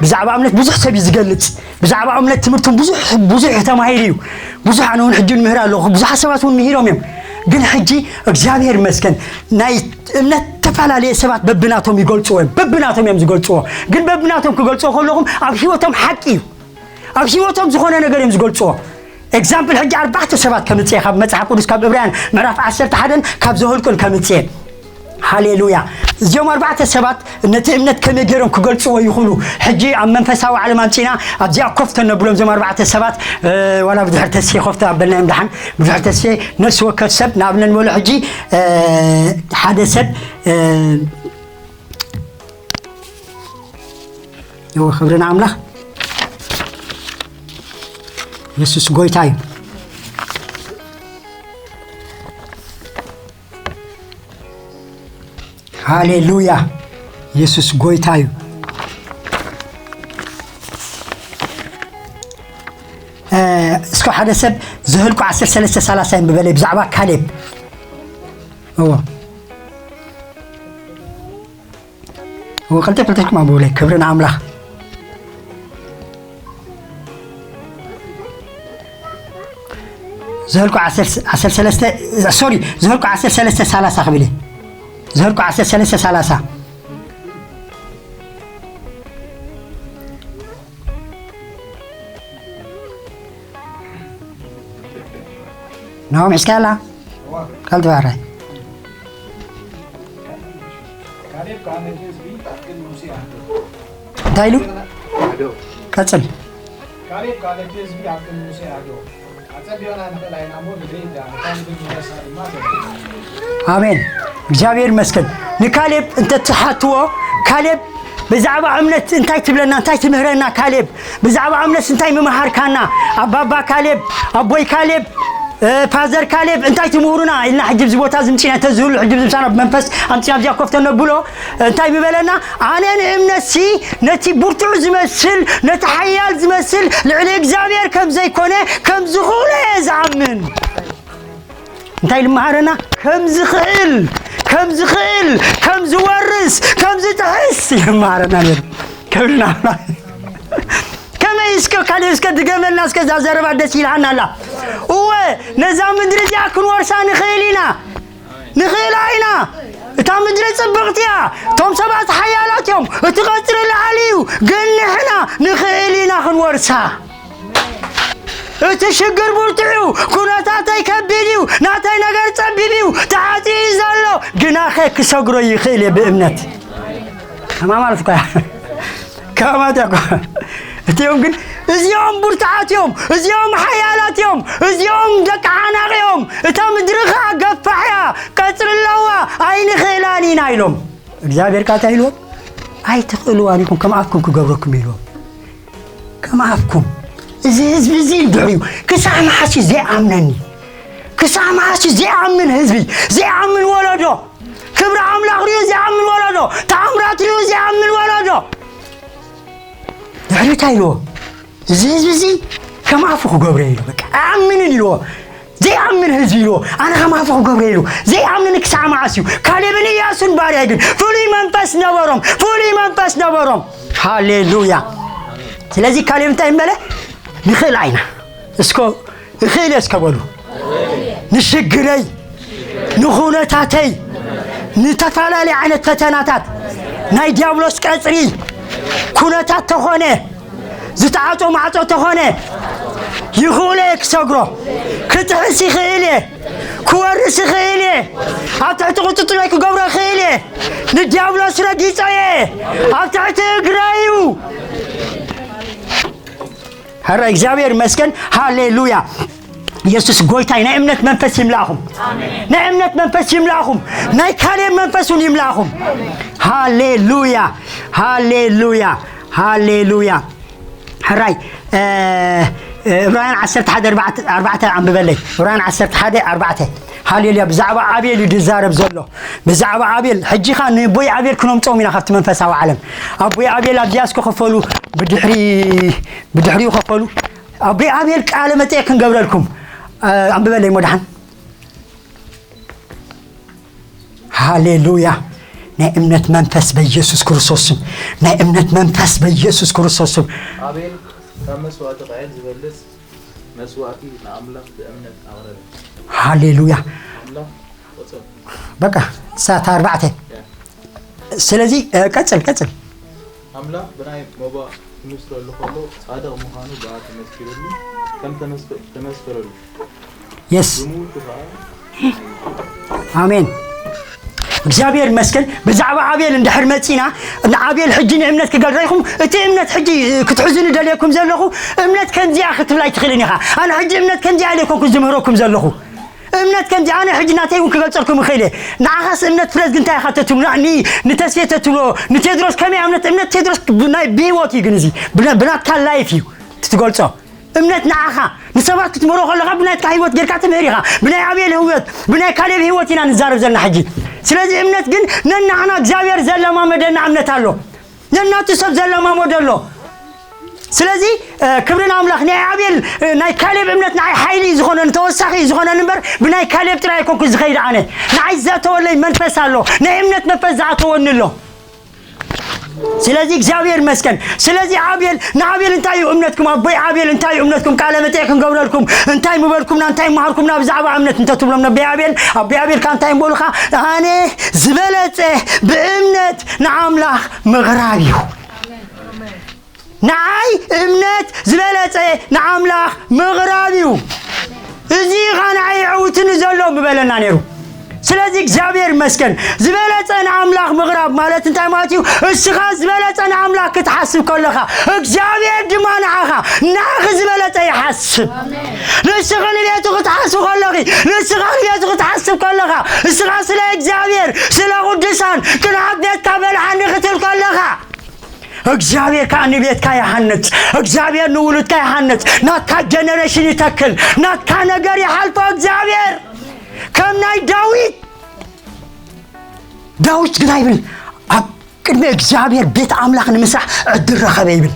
ብዛዕባ እምነት ብዙሕ ሰብ እዩ ዝገልጽ። ብዛዕባ እምነት ትምህርትን ብዙሕ ብዙሕ ተማሂሩ እዩ። ብዙሕ ኣነ እውን ሕጂ ንምህር ኣለኹ። ብዙሓት ሰባት እውን ምሂሮም እዮም። ግን ሕጂ እግዚኣብሔር ይመስገን ናይ እምነት ተፈላለየ ሰባት በብናቶም ይገልጽዎ እዮም። በብናቶም እዮም ዝገልጽዎ። ግን በብናቶም ክገልጽዎ ከለኹም ኣብ ህይወቶም ሓቂ እዩ። ኣብ ህይወቶም ዝኾነ ነገር እዮም ዝገልጽዎ። ኤግዛምፕል ሕጂ ኣርባዕተ ሰባት ከምጽእ እየ ካብ መጽሓፍ ቅዱስ ካብ ዕብራውያን ምዕራፍ ዓሰርተ ሓደን ካብ ዘኍልቁን ከምጽእ እየ። ሃሌሉያ። እዚኦም ኣርባዕተ ሰባት ነቲ እምነት ከመይ ገይሮም ክገልጽዎ ይኽእሉ? ሕጂ ኣብ መንፈሳዊ ዓለም ኣምጺና ኣብዚኣ ኮፍ ተነብሎም እዞም ኣርባዕተ ሰባት ዋላ ብድሕር ተስፌ ኮፍ ተኣበልናዮም ደሓን ብድሕር ተስፌ ነፍሲ ወከፍ ሰብ ንኣብነት ንበሎ ሕጂ ሓደ ሰብ እወ ክብሪ ንኣምላኽ። የሱስ ጎይታ እዩ። ሃሌሉያ። የሱስ ጎይታ እዩ። እስከ ሓደ ሰብ ዘኍልቁ ዓሰርተ ሰለስተ ሰላሳ ይንብበለይ ብዛዕባ ካሌብ። እዎ እወ ክልተ ክልተሽኩም ኣንብቡለይ። ክብሪ ንኣምላኽ። ዘኍልቁ ዓሰርተ ሰለስተ ሶሪ ዘኍልቁ ዓሰርተ ሰለስተ ሰላሳ ክብል እየ። ዘኍልቁ ዓሰርተ ሰለስተ ሰላሳ ናሆም ሒዝካላ ካልቲ ባሕራይ እንታይ ኢሉ ቀጽል። ኣሜን። እግዚኣብሔር ይመስገን። ንካሌብ እንተትሓትዎ ካሌብ ብዛዕባ እምነት እንታይ ትብለና እንታይ ትምህረና ካሌብ ብዛዕባ እምነት እንታይ ምምሃርካና ኣባባ ካሌብ ኣቦይ ካሌብ ፋዘር ካሌብ እንታይ ትምህሩና ኢልና ሕጂ ኣብዚ ቦታ ዝምፅና ተዝህሉ ሕጂ ዝምሳና ብመንፈስ ኣምፅና ኣብዚኣ ኮፍ ተነብሎ እንታይ ምበለና ኣነ ንእምነትሲ ነቲ ብርቱዕ ዝመስል ነቲ ሓያል ዝመስል ልዕሊ እግዚኣብሔር ከም ዘይኮነ ከም ዝኽእሎ እየ ዝኣምን እንታይ ልመሃረና ከም ዝኽእል ከም ዝኽእል ከም ዝወርስ ከም ዝጥሕስ ይመሃረና ነሩ ክብርና ከመይ እስከ ካልእ እስከ ድገመልና እስከ እዛ ዘረባ ደስ ኢልሃና ኣላ እወ ነዛ ምድሪ እዚኣ ክንወርሳ ንኽእል ኢና ንኽእላ ኢና እታ ምድሪ ጽብቕቲ እያ እቶም ሰባት ሓያላት እዮም እቲ ቐጽሪ ላዓሊ እዩ ግን ንሕና ንኽእል ኢና ክንወርሳ እቲ ሽግር ብርቱዕ እዩ ኩነታተይ ከቢድ እዩ ናተይ ነገር ጸቢብ እዩ ተዓጽዩ እዩ ዘሎ ግናኸ ክሰግሮ ይኽእል እየ ብእምነት ከማ ማለት እኮ እያ ከማ ማለት እያ እኮ እቲኦም ግን እዚኦም ብርቱዓት እዮም እዚኦም ሓያላት እዮም እዚኦም ደቂ ዓናቕ እዮም እታ ምድሪ ኸዓ ገፋሕ እያ ቀጽሪ ኣለዋ ኣይንኽእላን ኢና ኢሎም እግዚኣብሔር ቃል እንታይ ኢልዎም ኣይትኽእልዋን ኢኹም ከም ኣፍኩም ክገብረኩም ኢልዎም ከማፍኩም እዚ ህዝቢ እዚ ድሕሪኡ ክሳዕ መዓስ እዩ ዘይኣምነኒ? ክሳዕ መዓስ እዩ ዘይኣምን ህዝቢ፣ ዘይኣምን ወለዶ፣ ክብሪ ኣምላኽ ሪኡ ዘይኣምን ወለዶ፣ ተኣምራት ሪኡ ዘይኣምን ወለዶ? ድሕሪኡ እንታይ ኢልዎ? እዚ ህዝቢ እዚ ከም ኣፉ ክገብሮ ኢሉ፣ በቃ ኣይኣምንን ኢልዎ። ዘይኣምን ህዝቢ ኢልዎ፣ ኣነ ከም ኣፉ ክገብሮ ኢሉ። ዘይኣምንን ክሳዕ መዓስ እዩ? ካሌብን ኢያሱን ባርያይ ግን ፍሉይ መንፈስ ነበሮም፣ ፍሉይ መንፈስ ነበሮም። ሃሌሉያ። ስለዚ ካሌብ እንታይ እምበለ? ንኽእል ኣይና እስኮ እኽእል እየ እስከ በሉ። ንሽግረይ፣ ንኹነታተይ፣ ንተፈላለየ ዓይነት ፈተናታት ናይ ዲያብሎስ ቀጽሪ ኩነታት ተኾነ፣ ዝተዓጾ ማዕጾ ተኾነ፣ ይኽእሎ እየ ክሰግሮ። ክጥሕስ ይኽእል እየ፣ ክወርስ ይኽእል እየ፣ ኣብ ትሕቲ ቁጽጽረይ ክገብሮ ይኽእል እየ። ንዲያብሎስ ረጊጾ እየ፣ ኣብ ትሕቲ እግረይ እዩ። ሕራይ እግዚኣብሔር ይመስገን። ሃሌሉያ። ኢየሱስ ጎይታይ። ናይ እምነት መንፈስ ይምላእኹም። ናይ እምነት መንፈስ ይምላእኹም። ናይ ካሌብ መንፈስ እውን ይምላእኹም። ሃሌሉያ፣ ሃሌሉያ፣ ሃሌሉያ። ሕራይ፣ እ፣ እ፣ ዕብራውያን ዓሰርተ ሓደ ኣርባዕተ፣ ኣርባዕተ ኣንብበለይ። ዕብራውያን ዓሰርተ ሓደ ኣርባዕተ። ሃሌሉያ። ብዛዕባ ኣቤል እዩ ዝዛረብ ዘሎ። ብዛዕባ ኣቤል፣ ሕጂ ኸኣ ንቦይ ኣቤል ክነምጽኦም ኢና ካብቲ መንፈሳዊ ዓለም። ኣቦይ ኣቤል ኣብዚኣ እስከ ክፈሉ፣ ብድሕሪ፣ ብድሕሪኡ ክፈሉ። ኣቦይ ኣቤል ቃለ መጠይቅ ክንገብረልኩም። እ፣ ኣንብበለይ እሞ ደሓን። ሃሌሉያ። ናይ እምነት መንፈስ በኢየሱስ ክርስቶስ ስም። ናይ እምነት መንፈስ በኢየሱስ ክርስቶስ ስም። ኣቤል ካብ መስዋእቲ ቃየል ዝበልጽ መስዋእቲ ንኣምላኽ ብእምነት ኣቕረበ። ሃሌሉያ። ኣምላኽ ቆጸሮ። በቃ፣ ሳታ ኣርባዕተ። ያ። ስለዚ፣ እ፣ ቀጽል፣ ቀጽል። ኣምላኽ ብናይ መባእ ክምስለሉ ከሎ ጻድቕ ምዃኑ ብኣ ተመስኪሩሉ፣ ከም ተመስከ-፣ ተመስከረሉ። የስ። ብሞቱ ኸኣ ኣሜን። እግዚኣብሔር ይመስገን። ብዛዕባ ኣቤል እንድሕር መጺና፣ ንኣቤል ሕጂ ንእምነት ክገልጸልኩም፣ እቲ እምነት ሕጂ ክትሕዙ ንደልየኩም ዘለኹ፣ እምነት ከምዚኣ ክትብል ኣይትኽእልን ኢኻ። ኣነ ሕጂ እምነት ከምዚኣ ኢለ ኣይኮንኩ ዝምህረኩም ዘለኹ። እምነት ከምዚ ኣነ ሕጂ ናተይ እውን ክገልጸልኩም እኽእል እየ። ንዓኻስ እምነት ፕሬዝግ እንታይ ኢኻ ተትብሎ? ኒ-፣ ንተስፌ ተትብሎ? ንቴድሮስ ከመይ እምነት? እምነት ቴድሮስ ብናይ፣ ብህይወት እዩ ግን እዚ። ብና-፣ ብናትካ ላይፍ እዩ ትትገልጾ። እምነት ንዓኻ፣ ንሰባት ክትምህሮ ከለኻ ብናትካ ህይወት ጌርካ ትምህር ኢኻ። ብናይ ኣቤል ህይወት፣ ብናይ ካሌብ ህይወት ኢና ንዛረብ ዘለና ሕጂ። ስለዚ እምነት ግን ነናሕና እግዚኣብሔር ዘለማመደና እምነት ኣሎ። ነናቱ ሰብ ዘለማመዶ ኣሎ። ስለዚ፣ እ፣ ክብሪ ንኣምላኽ። ናይ ኣቤል፣ እ፣ ናይ ካሌብ እምነት ንዓይ ሓይሊ እዩ ዝኾነኒ፣ ተወሳኺ እዩ ዝኾነኒ እምበር፣ ብናይ ካሌብ ጥራይ ኣይኮንኩ ዝኸይድ ኣነ። ንዓይ ዘእተወለይ መንፈስ ኣሎ፣ ናይ እምነት መንፈስ ዝኣተወኒ ኣሎ። ስለዚ እግዚኣብሔር ይመስገን። ስለዚ ኣቤል፣ ንኣቤል እንታይ እዩ እምነትኩም? ኣቦይ ኣቤል እንታይ እዩ እምነትኩም? ቃለ መጠይቅ ክንገብረልኩም፣ እንታይ ምበልኩምና፣ እንታይ መሃርኩምና ብዛዕባ እምነት እንተትብሎም ነቦይ ኣቤል፣ ኣቦይ ኣቤል ካብ እንታይ ምበሉኻ? ኣነ ዝበለጸ ብእምነት ንኣምላኽ ምቕራብ እዩ። ንዓይ እምነት ዝበለጸ ንኣምላኽ ምቕራብ እዩ። እዚ ኸኣ ንዓይ የዕውትኒ ዘሎ ምበለና ነይሩ። ስለዚ እግዚኣብሔር ይመስገን። ዝበለጸ ንኣምላኽ ምቕራብ ማለት እንታይ ማለት እዩ? እስኻ ዝበለጸ ንኣምላኽ ክትሓስብ ከለኻ፣ እግዚኣብሔር ድማ ንዓኻ፣ ንዓኺ ዝበለጸ ይሓስብ። ንስኺ ንቤቱ ክትሓስብ ከለኺ፣ ንስኻ ንቤቱ ክትሓስብ ከለኻ፣ እስኻ ስለ እግዚኣብሔር፣ ስለ ቅዱሳን ቅንዓት ቤትካ በልዓኒ ክትብል ከለኻ፣ እግዚኣብሔር ከኣ ንቤትካ ይሃንጽ። እግዚኣብሔር ንውሉድካ ይሃንጽ። ናትካ ጀነሬሽን ይተክል። ናትካ ነገር ይሓልፎ እግዚኣብሔር። ከም ናይ ዳዊት፣ ዳዊት ግና ይብል፣ ኣብ ቅድሚ እግዚኣብሔር ቤት ኣምላኽ ንምስራሕ ዕድል ረኸበ ይብል።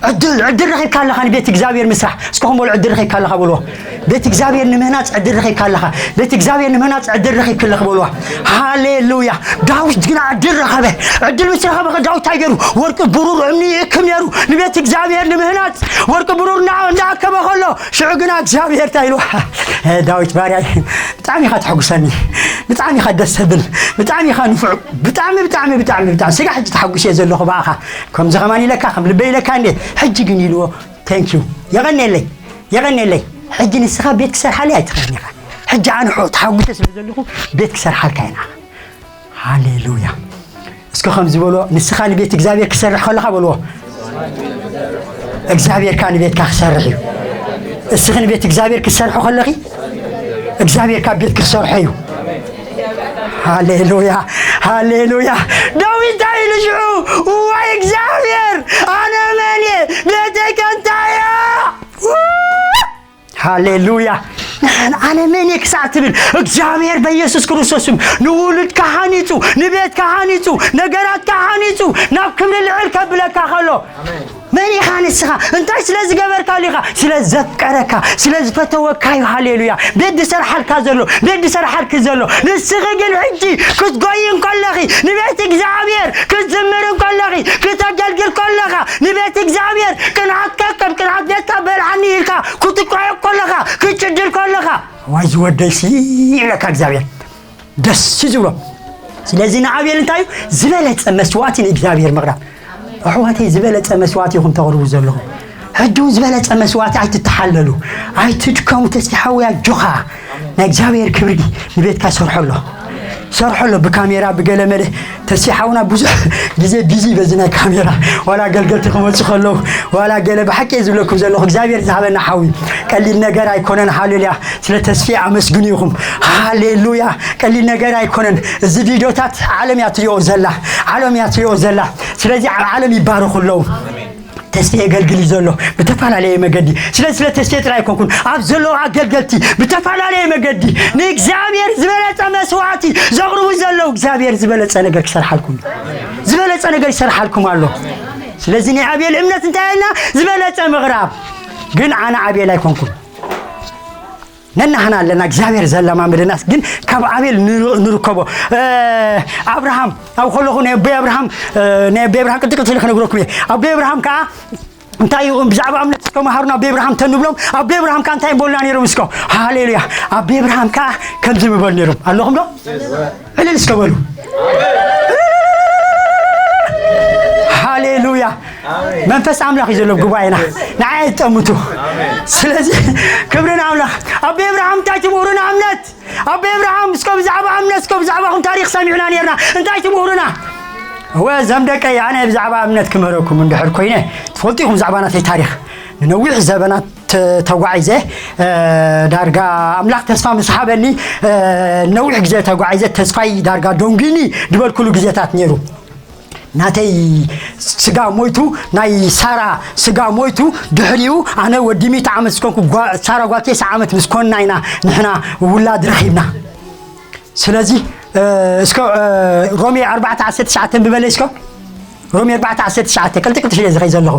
ዕድል፣ ዕድል ረኺብካ ኣለኻ ንቤት እግዚኣብሔር ምስራሕ። እስከ ኹም በሉ፣ ዕድል ረኺብካ ኣለኻ በልዎ። ቤት እግዚኣብሔር ንምህናጽ ዕድል ረኺብካ ኣለኻ። ቤት እግዚኣብሔር ንምህናጽ ዕድል ረኺብኪ ኣለኺ በልዋ። ሃሌሉያ። ዳዊት ግና ዕድል ረኸበ። ዕድል ምስ ረኸበ ኸ ዳዊት እንታይ ገይሩ? ወርቂ፣ ብሩር፣ እምኒ ይእክብ ነይሩ ንቤት እግዚኣብሔር ንምህናጽ። ወርቂ፣ ብሩር እንዳ-፣ እንዳኣከበ ኸሎ፣ ሽዑ ግና እግዚኣብሔር እንታይ ኢልዋ? እ፣ ዳዊት ባርያይ፣ ብጣዕሚ ኢኻ ተሐጉሰኒ። ብጣዕሚ ኢኻ ደስ ተብል። ብጣዕሚ ኢኻ ንፉዕ። ብጣዕሚ፣ ብጣዕሚ፣ ብጣዕሚ፣ ብጣዕሚ። ስጋ ሕጂ ተሓጒሰ ዘለኹ ብኣኻ። ከምዚ ኸማን ኢለካ፣ ከም ልበይ ኢለካ እንዴ? ሕጂ ግን ኢልዎ፣ ቴንክ ዩ። የቐንየለይ፣ የቐንየለይ። ሕጂ ንስኻ ቤት ክሰርሓለይ ኣይትኽእልን ኢኻ። ሕጂ ኣነ ሑ-፣ ተሓጒሰ ስለ ዘለኹ ቤት ክሰርሓልካ እየ ንዓኻ። ሃሌሉያ። እስኪ ከምዚ በልዎ፣ ንስኻ ንቤት እግዚኣብሔር ክሰርሕ ከለኻ በልዎ፣ እግዚኣብሔር ከኣ ንቤትካ ክሰርሕ እዩ። እስኺ ንቤት እግዚኣብሔር ክትሰርሑ ከለኺ፣ እግዚኣብሔር ከኣ ቤት ክትሰርሖ እዩ። ሃሌሉያ፣ ሃሌሉያ። ዳዊት እንታይ ኢሉ ሽዑ? እዋይ እግዚኣብሔር፣ ኣነ መን እየ? ቤተይ ከንቱ ሃሌሉያ። ኣነ መን እየ ክሳዕ ትብል፣ እግዚኣብሔር በኢየሱስ ክርስቶስ ስም ንውሉድካ ሃኒጹ፣ ንቤትካ ሃኒጹ፣ ነገራትካ ሃኒጹ፣ ናብ ክብሪ ልዕል ከብለካ ከሎ፣ መን ኢኻ ንስኻ? እንታይ ስለ ዝገበርካሉ ኢኻ? ስለ ዘፍቀረካ፣ ስለ ዝፈተወካ እዩ። ሃሌሉያ። ቤት ዝሰርሓልካ ዘሎ፣ ቤት ዝሰርሓልኪ ዘሎ፣ ንስኺ ግን ሕጂ ክትጎይ እንከለኺ፣ ንቤት እግዚኣብሔር ክትዝምር እንከለኺ፣ ክተገልግል ከለኻ፣ ንቤት እግዚኣብሔር ቅንዓትካ ከም ቅንዓት ቤትካ በልዓኒ ኢልካ ክትቋየ ከለኻ፣ ክትጭድል ከለኻ፣ ዋይ ዝወደይሲ ይብለካ እግዚኣብሔር። ደስ እዩ ዝብሎ። ስለዚ ንኣቤል እንታይ እዩ? ዝበለጸ መስዋዕቲ ንእግዚኣብሔር ምቕራብ። ኣሕዋተይ፣ ዝበለጸ መስዋዕቲ ኢኹም ተቕርቡ ዘለኹም። ሕጂ እውን ዝበለጸ መስዋዕቲ ኣይትተሓለሉ፣ ኣይትድከሙ። ተስፋ ሓወይ ኣጆኻ፣ ናይ እግዚኣብሔር ክብሪ ንቤትካ ሰርሖ ኣሎ፣ ሰርሖ ኣሎ። ብካሜራ ብገለ መለ ተስፋ ሓውና ብዙሕ ግዜ ቢዚ በዚ ናይ ካሜራ፣ ዋላ ኣገልገልቲ ክመጹ ከለዉ፣ ዋላ ገለ ብሓቂ እየ ዝብለኩም ዘለኹ፣ እግዚኣብሔር ዝሃበና ሓዊ ቀሊል ነገር ኣይኮነን። ሃሌሉያ። ስለ ተስፌ ኣመስግኑ ኢኹም። ሃሌሉያ። ቀሊል ነገር ኣይኮነን። እዚ ቪድዮታት ዓለም እያ ትሪኦ ዘላ፣ ዓለም እያ ትሪኦ ዘላ። ስለዚ ኣብ ዓለም ይባረኹ ኣለዉ። ተስፌ የገልግል እዩ ዘሎ ብተፈላለየ መገዲ። ስለዚ ስለ ተስፌ ጥራይ ኣይኮንኩን፣ ኣብ ዘለዉ ኣገልገልቲ ብተፈላለየ መገዲ ንእግዚኣብሔር ዝበለጸ መስዋዕቲ ዘቕርቡ ዘለዉ፣ እግዚኣብሔር ዝበለጸ ነገር ክሰርሓልኩም፣ ዝበለጸ ነገር ይሰርሓልኩም ኣሎ። ስለዚ ናይ ኣቤል እምነት እንታይ ኢልና ዝበለጸ ምቕራብ። ግን ኣነ ኣቤል ኣይኮንኩን። ነናህና ኣለና እግዚኣብሔር ዘለማምደናስ፣ ግን ካብ ኣቤል ንር-፣ ንርከቦ። እ፣ ኣብርሃም ኣብ ከለኹ ናይ ኣቦይ ኣብርሃም፣ እ፣ ናይ ኣቦይ ኣብርሃም ቅጥቅጥ ኢለ ክነግረኩም እየ። ኣቦይ ኣብርሃም ከዓ እንታይ እዩ ብዛዕባ እምነት እስከ መሃሩና ኣቦይ ኣብርሃም ተንብሎም፣ ኣቦይ ኣብርሃም ከዓ እንታይ ይበሉና ነይሮም እስከ? ሃሌሉያ። ኣቦይ ኣብርሃም ከዓ ከምዚ ምበሉ ነይሮም። ኣለኹም ዶ? ዕልል እስከ በሉ። ሃሌሉያ። መንፈስ ኣምላኽ እዩ ዘሎ ኣብ ጉባኤና። ንዓይ ኣይትጠምቱ። ስለዚ ክብሪ ንኣምላኽ። ኣቦይ ኣብርሃም እንታይ ትምህሩና እምነት? ኣቦይ ኣብርሃም እስከ ብዛዕባ እምነት እስከ ብዛዕባኹም ታሪኽ ሰሚዕና ነይርና። እንታይ ትምህሩና? እወ እዞም ደቀይ ኣነ ብዛዕባ እምነት ክምህረኩም እንድሕር ኮይነ ትፈልጡ ኢኹም ብዛዕባ ናተይ ታሪኽ። ንነዊሕ ዘበናት ተ-፣ ተጓዒዘ፣ እ፣ ዳርጋ ኣምላኽ ተስፋ ምስ ሃበኒ፣ እ፣ ነዊሕ ግዜ ተጓዒዘ ተስፋይ ዳርጋ ደንጒኒ ዝበልኩሉ ግዜታት ነይሩ። ናተይ ስጋ ሞይቱ፣ ናይ ሳራ ስጋ ሞይቱ፣ ድሕሪኡ ኣነ ወዲ ሚእቲ ዓመት ዝኮንኩ ጓ-፣ ሳራ ጓል ተስዓ ዓመት ምስ ኮንና ኢና ንሕና ውላድ ረኺብና። ስለዚ፣ እ፣ እስከ፣ እ፣ ሮሜ ኣርባዕተ ዓሰርተ ትሽዓተ ንብበለይ እስከ። ሮሜ ኣርባዕተ ዓሰርተ ትሽዓተ ቅልጥቅልጥ ኢለ ዝኸይ ዘለኹ።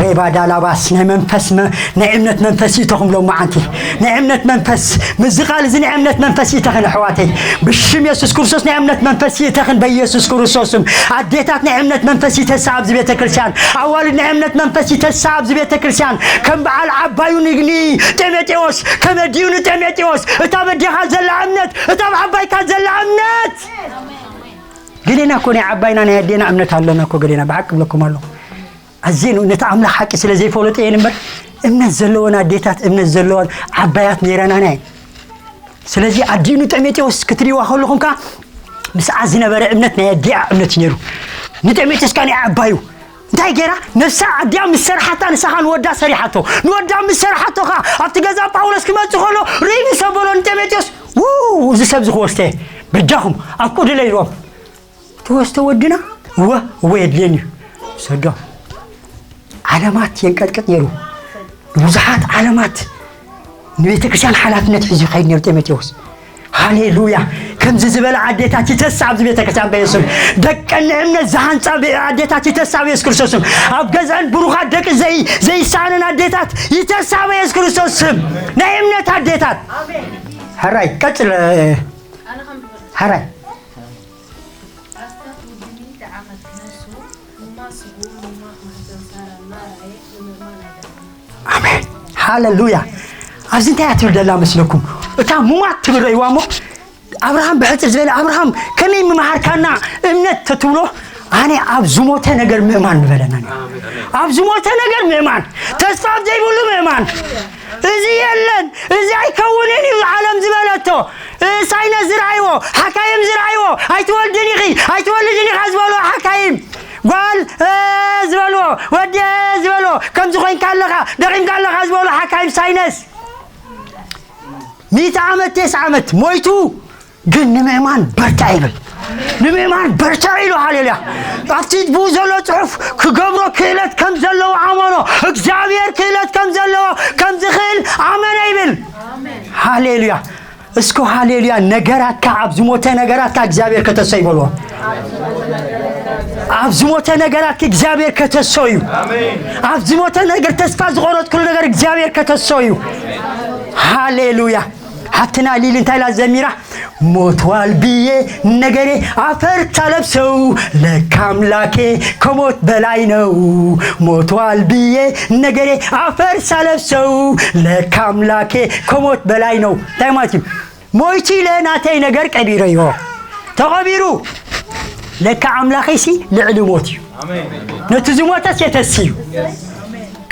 ሬባ ዳላባስ ናይ መንፈስ መ-፣ ናይ እምነት መንፈስ ይእተኹም ሎም መዓንቲ። ናይ እምነት መንፈስ፣ ምስዚ ቃል እዚ ናይ እምነት መንፈስ ይእተኽን ኣሕዋተይ። ብሽም የሱስ ክርስቶስ ናይ እምነት መንፈስ ይእተኽን በኢየሱስ ክርስቶስ ስም። ኣዴታት ናይ እምነት መንፈስ ይተሳ ኣብዚ ቤተ ክርስቲያን። ኣዋልድ ናይ እምነት መንፈስ ይተሳ ኣብዚ ቤተ ክርስቲያን። ከም በዓል ዓባዩ ንግኒ ጢሞቴዎስ፣ ከመ ዲዩ ንጢሞቴዎስ፣ እታ በዴኻ ዘላ እምነት፣ እታ ኣብ ዓባይካ ዘላ እምነት። ገሌና እኮ ናይ ዓባይና ናይ ኣዴና እምነት ኣለና እኮ ገሌና፣ ብሓቂ ብለኩም ኣለኹ። ኣዝየን ነቲ ኣምላኽ ሓቂ ስለ ዘይፈለጦ እየን እምበር፣ እምነት ዘለወን ኣዴታት፣ እምነት ዘለወን ዓባያት ነይረናና እየን። ስለዚ ኣዲኡ ንጢሞቴዎስ ክትሪእዋ ከለኹም ከኣ ምስኣ ዝነበረ እምነት ናይ ኣዲኣ እምነት እዩ ነይሩ። ንጢሞቴዎስ ከኣ ናይ ዓባዩ እንታይ ገይራ? ነብሳ ኣዲኣ ምስ ሰርሓታ ንሳ ከኣ ንወዳ ሰሪሓቶ። ንወዳ ምስ ሰርሓቶ ከኣ ኣብቲ ገዛ ጳውሎስ ክመጽእ ከሎ ርእዩ ምስ ኣበሎ ንጢሞቴዎስ፣ "ው፣ እዚ ሰብ እዚ ክወስደ እየ። በጃኹም ኣፍቅዱለይ" ኢልዎም። ተወስተ ወድና? እወ፣ እወ የድልየኒ እዩ። ሰዶ። ዓለማት የንቀጥቅጥ ነይሩ። ንብዙሓት ዓለማት ንቤተ ክርስቲያን ሓላፍነት ሒዙ ይኸይድ ነይሩ ጢሞቴዎስ። ሃሌሉያ። ከምዚ ዝበለ ኣዴታት ይተስእ ኣብዚ ቤተ ክርስቲያን በየሱስ ስም። ደቀን ንእምነት ዝሃንጻ ቤ-፣ ኣዴታት ይተስእ ኣብ የሱስ ክርስቶስ ስም። ኣብ ገዝአን ብሩኻት ደቂ ዘይ-፣ ዘይሰኣነን ኣዴታት ይተስእ ኣብ የሱስ ክርስቶስ ስም። ናይ እምነት ኣዴታት። ሕራይ፣ ቀጽል፣ እ፣ ሕራይ። ኣሜን። ሃሌሉያ። ኣብዚ እንታይ እያ ትብል ዘላ መስለኩም? እታ ሙማት ትብል ረእይዋ እሞ፣ ኣብርሃም ብሕጽር ዝበለ፣ ኣብርሃም ከመይ ምምሃርካና እምነት ተትብሎ፣ ኣነ ኣብ ዝሞተ ነገር ምእማን ምበለና ነይሩ። ኣብ ዝሞተ ነገር ምእማን፣ ተስፋ ኣብ ዘይብሉ ምእማን። እዚ የለን፣ እዚ ኣይከውንን እዩ ዓለም ዝበለቶ፣ እ፣ ሳይነስ ዝረኣይዎ፣ ሓካይም ዝረኣይዎ፣ ኣይትወልድን ኢኺ፣ ኣይትወልድን ኢኻ ዝበልዎ ሓካይም፣ ጓል፣ እ፣ ዝበልዎ፣ ወዲ፣ እ፣ ዝበልዎ፣ ከምዚ ኮይንካ ኣለኻ፣ ደኺምካ ኣለኻ ዝበልዎ ሓካይም ሳይነስ፣ ሚእቲ ዓመት፣ ተስዓ ዓመት ሞይቱ፣ ግን ንምእማን በርትዕ ይብል። ንምእማን በርትዕ ኢሉ፣ ሃሌሉያ። ኣብቲ ብኡ ዘሎ ጽሑፍ ክገብሮ ክእለት ከም ዘለዎ ኣመኖ። እግዚኣብሔር ክእለት ከም ዘለዎ፣ ከም ዝኽእል ኣመነ ሃሌሉያ። እስኮ ሃሌሉያ። ነገራትካ፣ ኣብ ዝሞተ ነገራትካ እግዚኣብሔር ከተሶ ይበልዎ። ኣብ ዝሞተ ነገራትካ እግዚኣብሔር ከተሶ እዩ። ኣብ ዝሞተ ነገር፣ ተስፋ ዝቆረጥኩሉ ነገር እግዚኣብሔር ከተሶ እዩ። ሃሌሉያ። ሓፍትና ሊሊ እንታይ ኢላ ዘሚራ? ሞቷል ብዬ ነገሬ አፈር ሳለብሰው፣ ለካ አምላኬ ከሞት በላይ ነው። ሞቷል ብዬ ነገሬ አፈር ሳለብሰው፣ ለካ አምላኬ ከሞት በላይ ነው። እንታይ ማለት እዩ? ሞይቱ ኢለ ናተይ ነገር ቀቢረዮ። ተቐቢሩ። ለካ ኣምላኸይሲ ልዕሊ ሞት እዩ። ነቲ ዝሞተስ የተስዩ።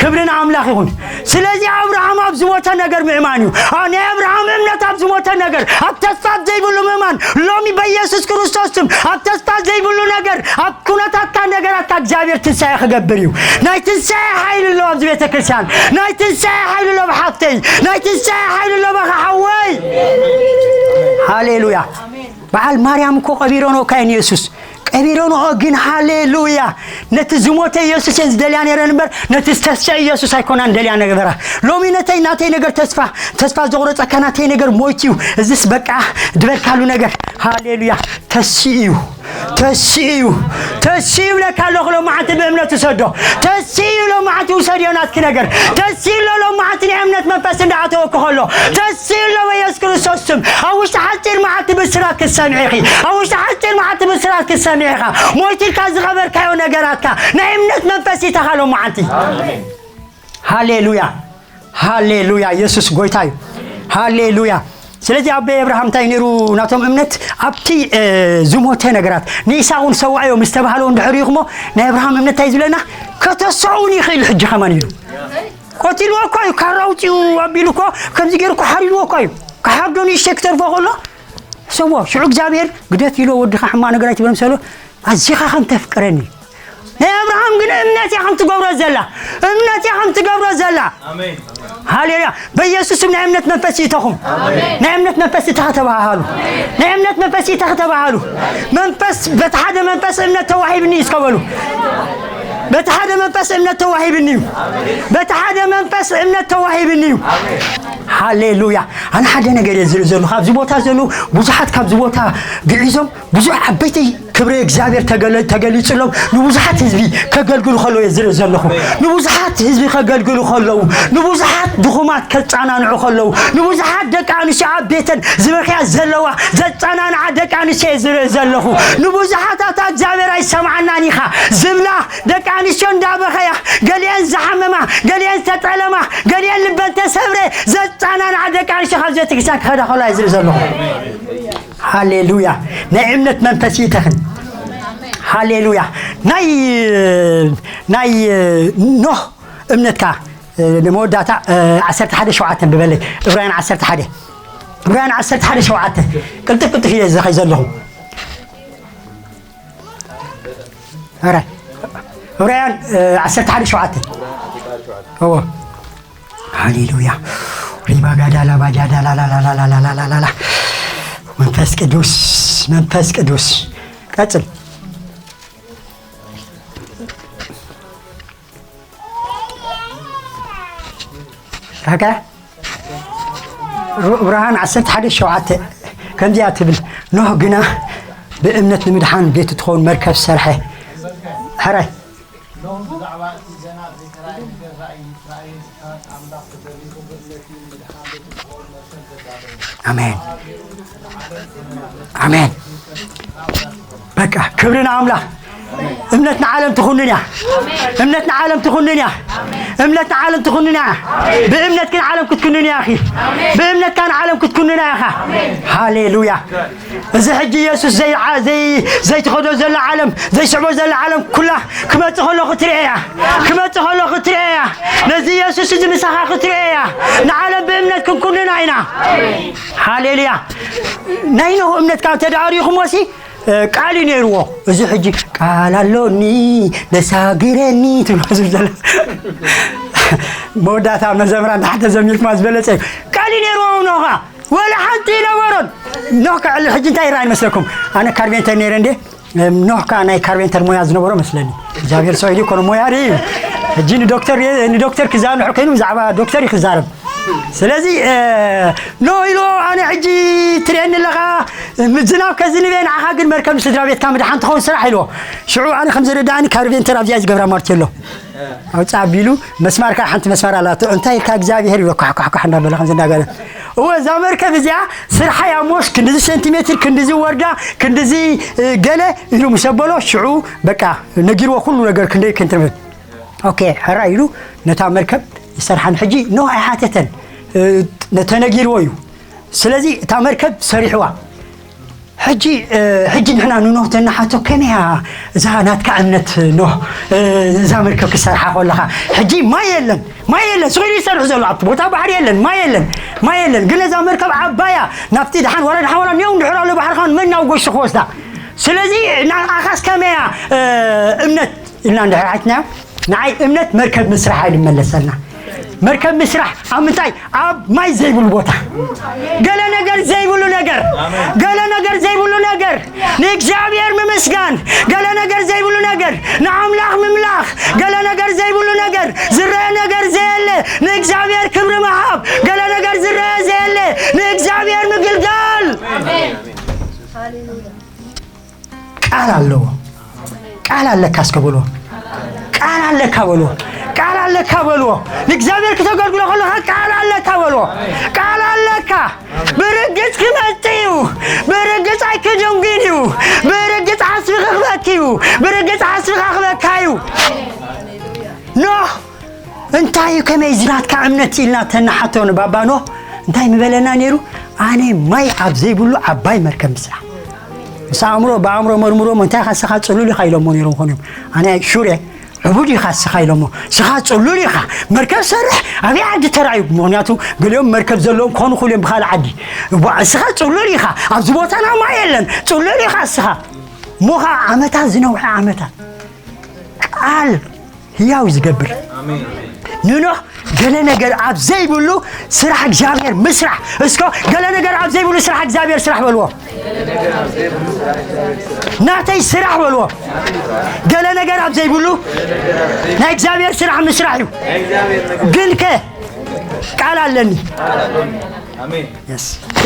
ክብሪ ንኣምላኽ ይኹን። ስለዚ ኣብርሃም ኣብ ዝሞተ ነገር ምእማን እዩ። ኣብ ናይ ኣብርሃም እምነት ኣብ ዝሞተ ነገር፣ ኣብ ተስፋ ኣብ ዘይብሉ ምእማን፣ ሎሚ በኢየሱስ ክርስቶስ ስም ኣብ ተስፋ ዘይብሉ ነገር፣ ኣብ ኩነታትካ ነገራትካ እግዚኣብሔር ትንሳኤ ክገብር እዩ። ናይ ትንሳኤ ሓይሊ ኣሎ ኣብዚ ቤተ ክርስቲያን። ናይ ትንሳኤ ሓይሊ ኣሎ ብሓፍተይ። ናይ ትንሳኤ ሓይሊ ኣሎ በኻ ሓወይ። ሃሌሉያ። በዓል ማርያም እኮ ቀቢሮኖ እካ እየን የሱስ። ቀቢሮንኦ ግን ሃሌሉያ። ነቲ ዝሞተ የሱስ እየን ዝደልያ ነይረን እምበር ነቲ ዝተስዐ የሱስ ኣይኮናን ደልያ ነበራ። ሎሚ ነተይ ናተይ ነገር ተስፋ፣ ተስፋ ዘቑረጸካ ናተይ ነገር ሞይቱ እዩ። እዝስ በቃ ድበልካሉ ነገር። ሃሌሉያ። ተስኡ እዩ። ተስኡ እዩ። ተስኡ ይብለካ ኣለኹ ሎማዓንቲ ብእምነት ውሰዶ። ተስኡ እዩ ሎማዓንቲ ውሰድዮ ናትኪ ነገር። ተስኡ ኣሎ ሎማዓንቲ ናይ እምነት መንፈስ እንዳኣተወኪ ከሎ። ተስኡ ኣሎ በየሱስ ክርስቶስ ስም። ኣብ ውሽጢ ሓጺር መዓልቲ ብስራት ክትሰምዒ ኢኺ። ኣብ ውሽጢ ሓጺር መዓልቲ ብስራት ክትሰምዒ ኢኻ። ሞይቱ ኢልካ ዝቐበርካዮ ነገራትካ ናይ እምነት መንፈስ ይተኻ ሎማዓንቲ። ሃሌሉያ። ሃሌሉያ። የሱስ ጎይታ እዩ። ሃሌሉያ። ስለዚ ኣቦይ ኣብርሃም እንታይ ነይሩ ናቶም እምነት ኣብቲ፣ እ፣ ዝሞተ ነገራት ንይስሐቅ እውን ሰውኣዮ ምስ ተባህለ እውን ድሕሪኡ እሞ ናይ ኣብርሃም እምነት እንታይ ዝብለና? ከተስዖ እውን ይኽእል ሕጂ ከማን ኢሉ። ቀቲልዎ እኮ እዩ፣ ካራ ኣውፂኡ ኣቢሉ እኮ ከምዚ ገይሩ እኮ ሓሪድዎ እኮ እዩ። ክሓርዶ ንእሽተይ ክተርፎ ከሎ ሰዎ ሽዑ እግዚኣብሔር ግደፍ ኢሎ ወድኻ ሕማቕ ነገር ኣይትበል ምሰሎ ኣዚኻ ከም ተፍቅረኒ ናይ ኣብርሃም ግን እምነት እያ ከም ትገብሮ ዘላ። እምነት እያ ከም ትገብሮ ዘላ። ሃሌሉያ። በኢየሱስ ስም ናይ እምነት መንፈስ ይእተኹም። ናይ እምነት መንፈስ ይእተኻ ተባሃሉ። ናይ እምነት መንፈስ ይእተኻ ተባሃሉ። መንፈስ፣ በቲ ሓደ መንፈስ እምነት ተዋሂብኒ እዩ እስከ በሉ። በቲ ሓደ መንፈስ እምነት ተዋሂብኒ እዩ። በቲ ሓደ መንፈስ እምነት ተዋሂብኒ እዩ። ሃሌሉያ። ኣነ ሓደ ነገር እየ ዝርኢ ዘለኹ። ኣብዚ ቦታ ዘለዉ ብዙሓት ካብዚ ቦታ ግዒዞም ብዙሕ ዓበይቲ ክብሪ እግዚኣብሔር ተገለ-፣ ተገሊጹሎም ንብዙሓት ህዝቢ ከገልግሉ ከለዉ እየ ዝርኢ ዘለኹ። ንብዙሓት ህዝቢ ከገልግሉ ከለዉ፣ ንብዙሓት ድኹማት ከጻናንዑ ከለዉ፣ ንብዙሓት ደቂ ኣንስትዮ ኣብ ቤተን ዝበኽያ ዘለዋ ዘጻናንዓ ደቂ ኣንስትዮ እየ ዝርኢ ዘለኹ። ንብዙሓት ኣታ እግዚኣብሔር ኣይሰምዓናን ኢኻ ዝብላ ደቂ ኣንስትዮ እንዳበኸያ፣ ገሊአን ዝሓመማ፣ ገሊአን ዝተጠለማ፣ ገሊአን ልበን ተሰብረ ዘጻናንዓ ደቂ ኣንስትዮ ካብ ቤተክርስትያን ክኸዳ ከለዋ እየ ዝርኢ ዘለኹ። ሃሌሉያ። ናይ እምነት መንፈስ ይተኽን። ሃሌሉያ። ናይ፣ ናይ ኖህ እምነትካ ንመወዳእታ ዓሰርተ ሓደ ሸውዓተ ብበለይ። ዕብራውያን ዓሰርተ ሓደ፣ ዕብራውያን ዓሰርተ ሓደ ሸውዓተ። ቅልጥፍ ቅልጥፍ ኢለ ዝኸይ ዘለኹ። ኧረ፣ ዕብራውያን ዓሰርተ ሓደ ሸውዓተ። እዎ። ሃሌሉያ። ሪባጋዳላ ባጃዳላላላላላላላላ። መንፈስ ቅዱስ፣ መንፈስ ቅዱስ። ቀጽል። ራጋ ሩ-፣ ብርሃን ዓሰርተ ሓደ ሸውዓተ ከምዚኣ ትብል፣ ኖህ ግና ብእምነት ንምድሓን ቤቱ ትኸውን መርከብ ሰርሐ። ሕራይ። ኖህ ብዛዕባ እቲ ገና ዘይተራእየ ነገር ራእይ ምስ ረኣየ፣ ምሕረት ኣምላኽ ተገሊጹ፣ ብእምነት እዩ ንምድሓን ቤቱ ትኸውን መርከብ ዘዳለወ። ኣሜን። ኣሜን። በቃ ክብሪ ንኣምላኽ። እምነት ንዓለም ትኹንን እያ። እምነት ንዓለም ትኹንን እያ። እምነት ንዓለም ትኹንን እያ። ብእምነት ግን ዓለም ክትኩንን እያ፣ ኣኺ። ብእምነትካ ንዓለም ክትኩንና ኢኻ። ሃሌሉያ። እዚ ሕጂ የሱስ ዘይ-፣ ዘይ-፣ ዘይትኸዶ ዘላ ዓለም፣ ዘይስዕቦ ዘላ ዓለም ኩላ ክመጽእ ከሎ ክትርኤ እያ። ክመጽእ ከሎ ክትርኤ እያ። ነዚ የሱስ እዚ ምሳኻ ክትርኤ እያ። ንዓለም ብእምነት ክንኩንና ኢና። ሃሌሉያ። ናይ ኖህ እምነት ካብ ተዳኣሪኹሞሲ፣ እ፣ ቃል እዩ ነይርዎ። እዚ ሕጂ ቃል ኣሎኒ ለሳግረኒ ትብሎ ዝብል ዘሎ። መወዳእታ መዘምራን ንሓደ ዘሚርኩማ ዝበለጸ እዩ። ቃል እዩ ነይርዎ ኖኻ። ወላ ሓንቲ ይነበሮን። ኖህ ከዕሊ ሕጂ እንታይ ይረኣይ መስለኩም? ኣነ ካርቤንተር ነይረ እንዴ? ኖህ ከኣ ናይ ካርቤንተር ሞያ ዝነበሮ መስለኒ። እግዚኣብሔር ሰው ኢሉ ይኮነ ሞያ ርእ እዩ። ሕጂ ንዶክተር፣ ንዶክተር ክዛንሑ ኮይኑ ብዛዕባ ዶክተር እዩ ክዛረብ። ስለዚ ኖ ኢሎ ኣነ ሕጂ ትርእየኒ ኣለኻ፣ ዝናብ ከዝንበ ንዓኻ ግን መርከብ ንስድራ ቤትካ ምድሓን ትኸውን ስራሕ ኢልዎ። ሽዑ ኣነ ከም ዝርዳእኒ ካብ ሪቬንተር ኣብዚኣ ዝገብራ ማርቴሎ ኣውፅእ ኣቢሉ መስማርካ ሓንቲ መስማር ኣላቶ እንታይ ኢልካ እግዚኣብሔር ይብሎ ኳሕኳሕኳሕ እንዳበለ ከም ዝናገረ። እወ እዛ መርከብ እዚኣ ስርሓ ያሞስ ክንድዚ ሴንቲሜትር ክንድዚ ወርዳ ክንድዚ ገለ ኢሉ ምስ ኣበሎ ሽዑ በቃ ነጊርዎ ኩሉ ነገር ክንደይ ክንትርብል ኦኬ ሕራ ኢሉ ነታ መርከብ ይሰርሓን ሕጂ ኖህ ኣይሓተተን ተነጊርዎ እዩ። ስለዚ እታ መርከብ ሰሪሕዋ። ሕጂ ሕጂ ንሕና ንኖህ ተናሓቶ ከመያ እዛ ናትካ እምነት ኖህ እዛ መርከብ ክሰርሓ ከለኻ ሕጂ ማይ የለን ማይ የለን ስኺሉ ይሰርሑ ዘሎ ኣብቲ ቦታ ባሕሪ የለን ማይ የለን ማይ የለን ግን እዛ መርከብ ዓባያ ናብቲ ድሓን ወረ ድሓን ወረ ኒው እንድሕር ኣሎ ባሕሪ ኻን መን ናብ ጎሽ ክወስዳ ስለዚ ንዓኻስ ከመያ እምነት ኢልና እንድሕር ሓትናዮ ንዓይ እምነት መርከብ ምስራሕ ኣይድመለሰልና መርከብ ምስራሕ ኣብ ምንታይ ኣብ ማይ ዘይብሉ ቦታ ገለ ነገር ዘይብሉ ነገር ገለ ነገር ዘይብሉ ነገር ንእግዚኣብሔር ምምስጋን ገለ ነገር ዘይብሉ ነገር ንኣምላኽ ምምላኽ ገለ ነገር ዘይብሉ ነገር ዝረአ ነገር ዘየለ ንእግዚኣብሔር ክብሪ ምሃብ ገለ ነገር ዝረአ ዘየለ ንእግዚኣብሔር ምግልጋል ቃል ኣለዎ። ቃል ኣለካ እስከ በልዎ። ቃል ኣለካ በልዎ። ቃል ኣለካ በልዎ። ንእግዚኣብሔር ክተገልግሎ ከለኻ ቃል ኣለካ በልዎ። ቃል ኣለካ። ብርግጽ ክመጽእ እዩ። ብርግጽ ኣይክድንጉን እዩ። ብርግጽ ዓስቢ ክኽበክ እዩ። ብርግጽ ዓስቢ ክኽበካ እዩ። ኖህ እንታይ እዩ ከመይ እዚ ናትካ እምነት ኢልና ተናሓቶ ንባባ ኖህ እንታይ ምበለና ነይሩ ኣነ ማይ ኣብ ዘይብሉ ዓባይ መርከብ ምስራሕ ምስ ኣእምሮ ብኣእምሮ መርምሮሞ እንታይ ኢኻ ስኻ ጽሉል ኢኻ ኢሎሞ ነይሮም ኾን እዮም ኣነ ሹር እየ ዕቡድ ኢኻ ስኻ ኢሎሞ ስኻ ጽሉል ኢኻ መርከብ ሰርሕ ኣበይ ዓዲ ተራእዩ ምኽንያቱ ገሊኦም መርከብ ዘለዎም ክኾኑ ክእሉ እዮም ብኻልእ ዓዲ እዋ እስኻ ጽሉል ኢኻ ኣብዚ ቦታና ማይ የለን ጽሉል ኢኻ እስኻ እሞ ኸዓ ዓመታት ዝነውሐ ዓመታት ቃል ህያው ዝገብር ንኖህ ገለ ነገር ኣብ ዘይብሉ ስራሕ እግዚኣብሔር ምስራሕ እስኮ ገለ ነገር ኣብ ዘይብሉ ስራሕ እግዚኣብሔር ስራሕ በልዎ ናተይ ስራሕ በልዎ ገለ ነገር ኣብ ዘይብሉ ናይ እግዚኣብሔር ስራሕ ምስራሕ እዩ ግን ከ ቃል ኣለኒ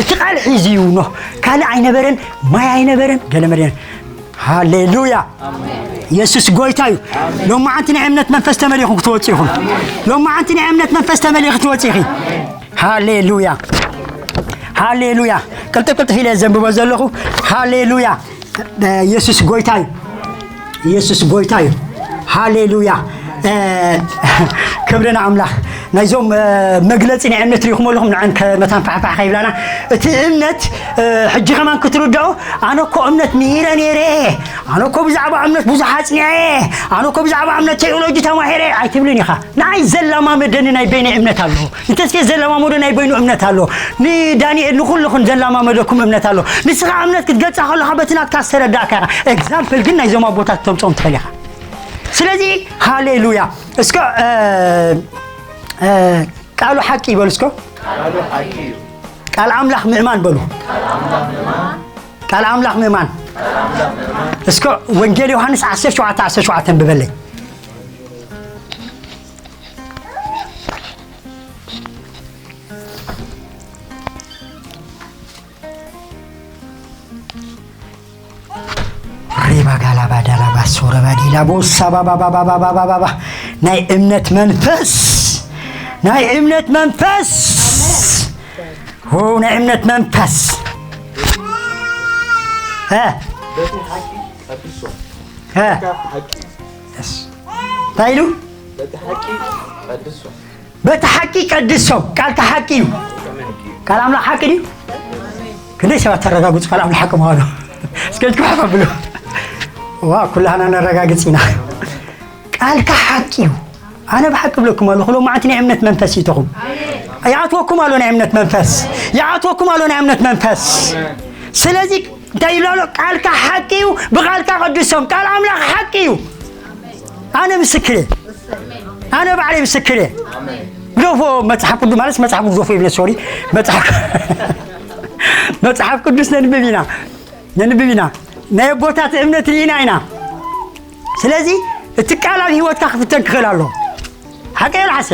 እቲ ቃል ሒዙ እዩ ኖህ ካልእ ኣይነበረን ማይ ኣይነበረን ገለ መድን ሃሌሉያ ኢየሱስ ጎይታ እዩ ሎማዓንቲ ናይ እምነት መንፈስ ተመሊኹም ክትወፁ ኢኹም ሎማዓንቲ ናይ እምነት መንፈስ ተመሊኹ ክትወፁ ኢኺ ሃሌሉያ ሃሌሉያ ቅልጥፍ ቅልጥፍ ኢለ ዘንብቦ ዘለኹ ሃሌሉያ ኢየሱስ ጎይታ እዩ ኢየሱስ ጎይታ እዩ ሃሌሉያ ክብሪ ንኣምላኽ ናይዞም መግለፂ ናይ እምነት ሪኢኹም ኣለኹም ንዐን ከመታን ፋሕፋሕ ከይብላና እቲ እምነት ሕጂ ከማን ክትርድኦ ኣነ እኮ እምነት ምሂረ ነይረ ኣነ እኮ ብዛዕባ እምነት ብዙሕ ኣፅኒዐ ኣነ እኮ ብዛዕባ እምነት ቴኦሎጂ ተማሂረ ኣይትብልን ኢኻ ንዓይ ዘላማመደኒ ናይ በይነይ እምነት ኣለዎ ንተስፌ ዘላማመዶ ናይ በይኑ እምነት ኣለዎ ንዳንኤል ንኩልኹም ዘላማመደኩም እምነት ኣለዎ ንስኻ እምነት ክትገልፃ ከለኻ በቲ ናትካ ዝተረዳእካ ኢኻ example ግን ናይዞም ኣቦታት ተምፅኦም ትኽእል ኢኻ ስለዚ ሃሌሉያ እስከ ቃሉ ሓቂ ይበሉ እስከ ቃል ኣምላኽ ምእማን በሉ ቃል ኣምላኽ ምእማን እስከ ወንጌል ዮሃንስ ዓሰርተ ሸውዓተ ዓሰርተ ሸውዓተ ብበለይ ሪባጋላባዳላባሶረባዲላቦሳባባባባባባባ ናይ እምነት መንፈስ ናይ እምነት መንፈስ ሆ ናይ እምነት መንፈስ እ እ እንታይ ኢሉ በቲ ሓቂ ቀድሶም ቃልካ ሓቂ እዩ ቃል ኣምላኽ ሓቂ ድዩ ክንደይ ሰባት ተረጋግፁ ቃል ኣምላኽ ሓቂ ምዃኑ እስከ ኢድኩም ሓፍ ኣብሉ ዋ ኩላህና ነረጋግፅ ኢና ቃልካ ሓቂ እዩ ኣነ ብሓቂ ብለኩም ኣለኹ ሎማዓንቲ ናይ እምነት መንፈስ ይተኹም ይኣትወኩም ኣሎ ናይ እምነት መንፈስ ይኣትወኩም ኣሎ ናይ እምነት መንፈስ ስለዚ እንታይ ይብሎ ኣሎ ቃልካ ሓቂ እዩ ብቃልካ ቅድሶም ቃል ኣምላኽ ሓቂ እዩ ኣነ ምስክር እየ ኣነ ባዕለይ ምስክር እየ ግደፎ መፅሓፍ ቅዱስ ማለት መፅሓፍ ግደፎ ይብለ ሶሪ መፅሓፍ መፅሓፍ ቅዱስ ነንብብ ኢና ነንብብ ኢና ናይ ኣቦታት እምነት ርኢና ኢና ስለዚ እቲ ቃል ኣብ ህይወትካ ክፍተን ክኽእል ኣሎ ሓቀ የልሓሰ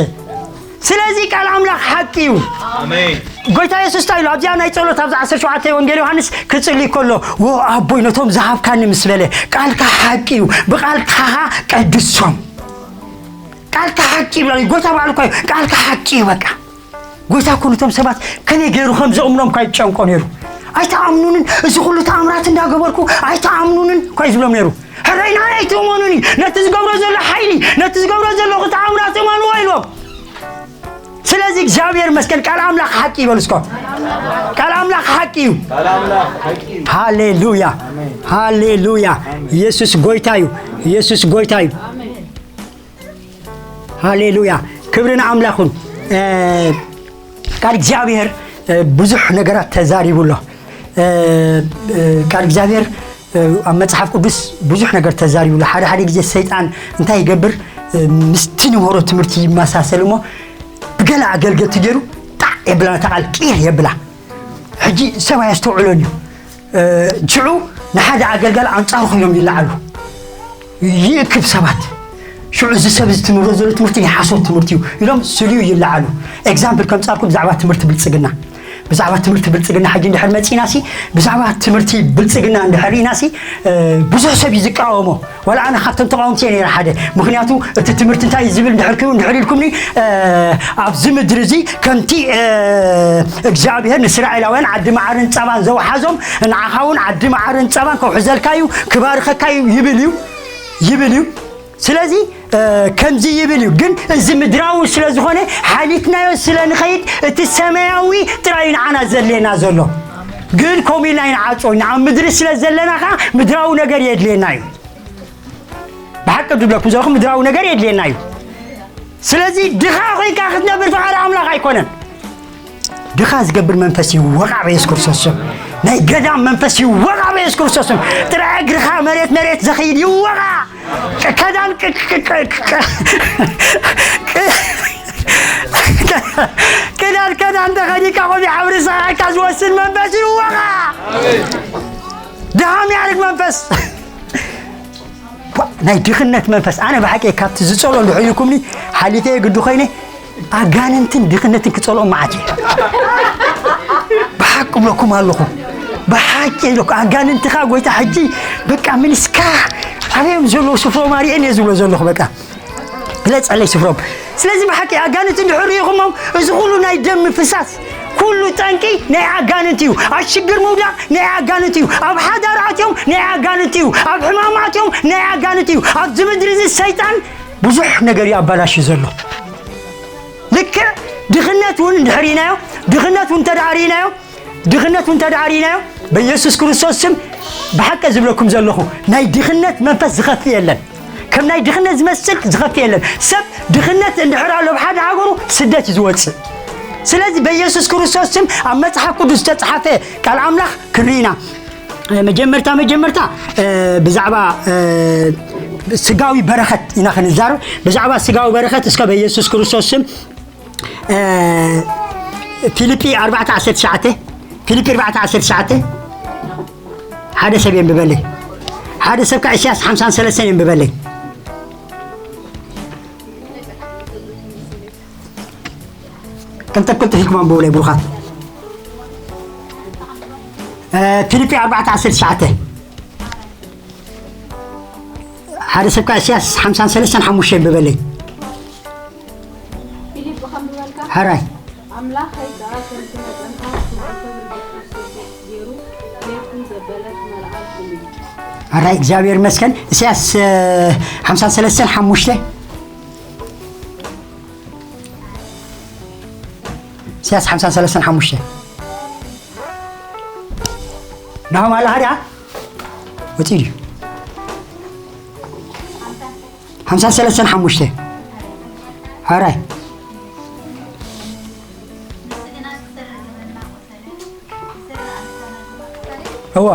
ስለዚ ቃል ኣምላኽ ሓቂ እዩ። ኣሜን። ጎይታ የሱስ እንታይ ኢሉ ኣብዚኣ ናይ ጸሎት ኣብዛ ዓሰርተ ሸውዓተ ወንጌል ዮሃንስ ክጽሊ ከሎ፣ ወ ኣቦይ ነቶም ዝሃብካኒ ምስ በለ፣ ቃልካ ሓቂ እዩ፣ ብቃልካ ቀድሶም። ቃልካ ሓቂ ይብላ። ጎይታ ባዕሉ እኮ እዩ፣ ቃልካ ሓቂ እዩ። በቃ ጎይታ እኮ ነቶም ሰባት ከመይ ገይሩ ከም ዘእምኖም እኳ ይጨንቆ ነይሩ። ኣይተኣምኑንን፣ እዚ ኩሉ ተኣምራት እንዳገበርኩ ኣይተኣምኑንን እኳ እዩ ዝብሎም ነይሩ። ሕራይ ንዓይ ኣይትእመኑኒ፣ ነቲ ዝገብሮ ዘሎ ሓይሊ፣ ነቲ ዝገብሮ ዘለኹ ተኣምራት እመንዎ ኢልዎም። ስለዚ እግዚኣብሔር መስቀል ቃል ኣምላኽ ሓቂ ይበሉ እስኮ። ቃል ኣምላኽ ሓቂ እዩ። ሃሌሉያ፣ ሃሌሉያ። ኢየሱስ ጎይታ እዩ። ኢየሱስ ጎይታ እዩ። ሃሌሉያ፣ ክብሪ ንኣምላኽ ይኹን። ቃል እግዚኣብሔር ብዙሕ ነገራት ተዛሪቡ ኣሎ። ቃል እግዚኣብሔር ኣብ መጽሓፍ ቅዱስ ብዙሕ ነገር ተዛሪቡ ኣሎ። ሓደ ሓደ ግዜ ሰይጣን እንታይ ይገብር? ምስቲ ንምህሮ ትምህርቲ ይመሳሰል እሞ ብገለ ኣገልገልቲ ገይሩ ጣዕ የብላ፣ ነታ ቃል ቂር የብላ። ሕጂ ሰብ ኣየስተውዕሎን እዩ። ሽዑ ንሓደ ኣገልጋሊ ኣንጻሩ ኮይኖም ይለዓሉ፣ ይእክብ ሰባት። ሽዑ እዚ ሰብ እዚ ትምህሮ ዘሎ ትምህርቲ ናይ ሓሶት ትምህርቲ እዩ ኢሎም ስልዩ ይለዓሉ። ኤግዛምፕል ከምጻልኩ ብዛዕባ ትምህርቲ ብልጽግና፣ ብዛዕባ ትምህርቲ ብልጽግና ሕጂ እንድሕር መጺእናሲ፣ ብዛዕባ ትምህርቲ ብልጽግና እንድሕር ኢናሲ ብዙሕ ሰብ እዩ ዝቃወሞ። ዋላ ኣነ ካብቶም ተቃወምቲ እየ ነይረ ሓደ። ምክንያቱ እቲ ትምህርቲ እንታይ እዩ ዝብል እንድሕር ክው እንድሕር ኢልኩምኒ፣ ኣብዚ ምድሪ እዚ ከምቲ እግዚኣብሔር ንእስራኤላውያን ዓዲ መዓርን ጸባን ዘውሓዞም፣ ንዓኻ እውን ዓዲ መዓርን ጸባን ከውሕዘልካ እዩ፣ ክባርኸካ እዩ ይብል እዩ፣ ይብል እዩ። ስለዚ ከምዚ ይብል እዩ። ግን እዚ ምድራዊ ስለ ዝኾነ ሓሊፍናዮ ስለ ንኸይድ እቲ ሰማያዊ ጥራይ ንዓና ዘድልየና ዘሎ። ግን ከምኡ ኢልና ይንዓጾ ኢና። ኣብ ምድሪ ስለ ዘለና ኸዓ ምድራዊ ነገር የድልየና እዩ። ብሓቂ ድብለኩም ዘለኹ ምድራዊ ነገር የድልየና እዩ። ስለዚ ድኻ ኮይንካ ክትነብር ፍቓድ ኣምላኽ ኣይኮነን። ድኻ ዝገብር መንፈስ ይወቓ በየሱስ ክርስቶስ ስም። ናይ ገዳም መንፈስ ይወቓ በየሱስ ክርስቶስ ስም። ጥራይ እግርኻ መሬት መሬት ዘኽይድ ይወቓ። ከዳን ክ- ክ- ክ- ክ- ክ- ክዳን ከዳን ተኸዲካ ቆቢዕ ኣብ ርእስኻ ዝወስድ መንፈስ ይወቓ። ድሃም ያርግ መንፈስ። ኳ- ናይ ድኽነት መንፈስ። ኣነ ብሓቂ ካብቲ ዝጸሎ እንድሕር ኢልኩምኒ ሓሊፈ ግዲ ኮይነ ኣጋንንትን ድኽነትን ክጸልኦም መዓት እዩ። ብሓቂ ብለኩም ኣለኹ። ብሓቂ ኢለኩ ኣጋንንትኻ ጎይታ ሕጂ በቃ ምንስካ ኣበዮም ዘለዉ ስፍሮም ኣርእየን እየ ዝብሎ ዘለኹ በቃ። ግለጸለይ ስፍሮም። ስለዚ ብሓቂ ኣጋንንት እንድሕር ርኢኹሞም እዚ ኩሉ ናይ ደም ምፍሳስ ኩሉ ጠንቂ ናይ ኣጋንንት እዩ። ኣብ ሽግር ምውዳቕ ናይ ኣጋንንት እዩ። ኣብ ሓዳር ኣትዮም ናይ ኣጋንንት እዩ። ኣብ ሕማም ኣትዮም ናይ ኣጋንንት እዩ። ኣብዚ ምድሪ እዚ ሰይጣን ብዙሕ ነገር እዩ ኣባላሽ ዘሎ። ልክዕ ድኽነት እውን እንድሕር ኢናዮ፣ ድኽነት እውን እንተ ደኣ ርኢናዮ፣ ድኽነት እውን እንተ ደኣ ርኢናዮ፣ በኢየሱስ ክርስቶስ ስም ብሓቂ ዝብለኩም ዘለኹ ናይ ድኽነት መንፈስ ዝኸፍእ የለን። ከም ናይ ድኽነት ዝመስል ዝኸፍእ የለን። ሰብ ድኽነት እንድሕር ኣሎ ኣብ ሓደ ሃገሩ ስደት እዩ ዝወጽእ። ስለዚ በኢየሱስ ክርስቶስ ስም ኣብ መጽሓፍ ቅዱስ ዝተጻሓፈ ቃል ኣምላኽ ክንርኢ ኢና። መጀመርታ መጀመርታ ብዛዕባ ስጋዊ በረኸት ኢና ክንዛረብ። ብዛዕባ ስጋዊ በረኸት እስከ በኢየሱስ ክርስቶስ ስም ፊልጲ ኣርባዕተ ዓሰርተ ትሽዓተ፣ ፊልጲ ኣርባዕተ ዓሰርተ ትሽዓተ ሓደ ሰብ የንብበለይ። ሓደ ሰብ ከዓ ኢሳያስ ሓምሳን ሰለስተን የንብበለይ። ቅልጥፍ ቅልጥፍ ኢልኩም ኣንብቡለይ ብሩኻት። ፊልጲ ኣርባዕተ ዓሰርተ ትሽዓተ ሓደ ሰብ ከዓ ኢሳያስ ሓምሳን ሰለስተን ሓሙሽተ የንብበለይ። ፊሊፕ ብኸም ዝበልካ፣ ሕራይ ኣምላኸይ ከኣ ከምቲ መጠንካ ስምዑ ክብሪ ብክርስቶስ የሱስ ገይሩ፣ ዘይኩን ዘበለት መልኣክ እዩ። ሕራይ እግዚኣብሔር ይመስገን። ኢሳያስ ሓምሳን ሰለስተን ሓሙሽተ። ኢሳያስ ሓምሳን ሰለስተን ሓሙሽተ። ናሆም ኣላ ሃዳ ወፂኡ ድዩ? ሓምሳን ሰለስተን ሓሙሽተ። ሕራይ እዋ።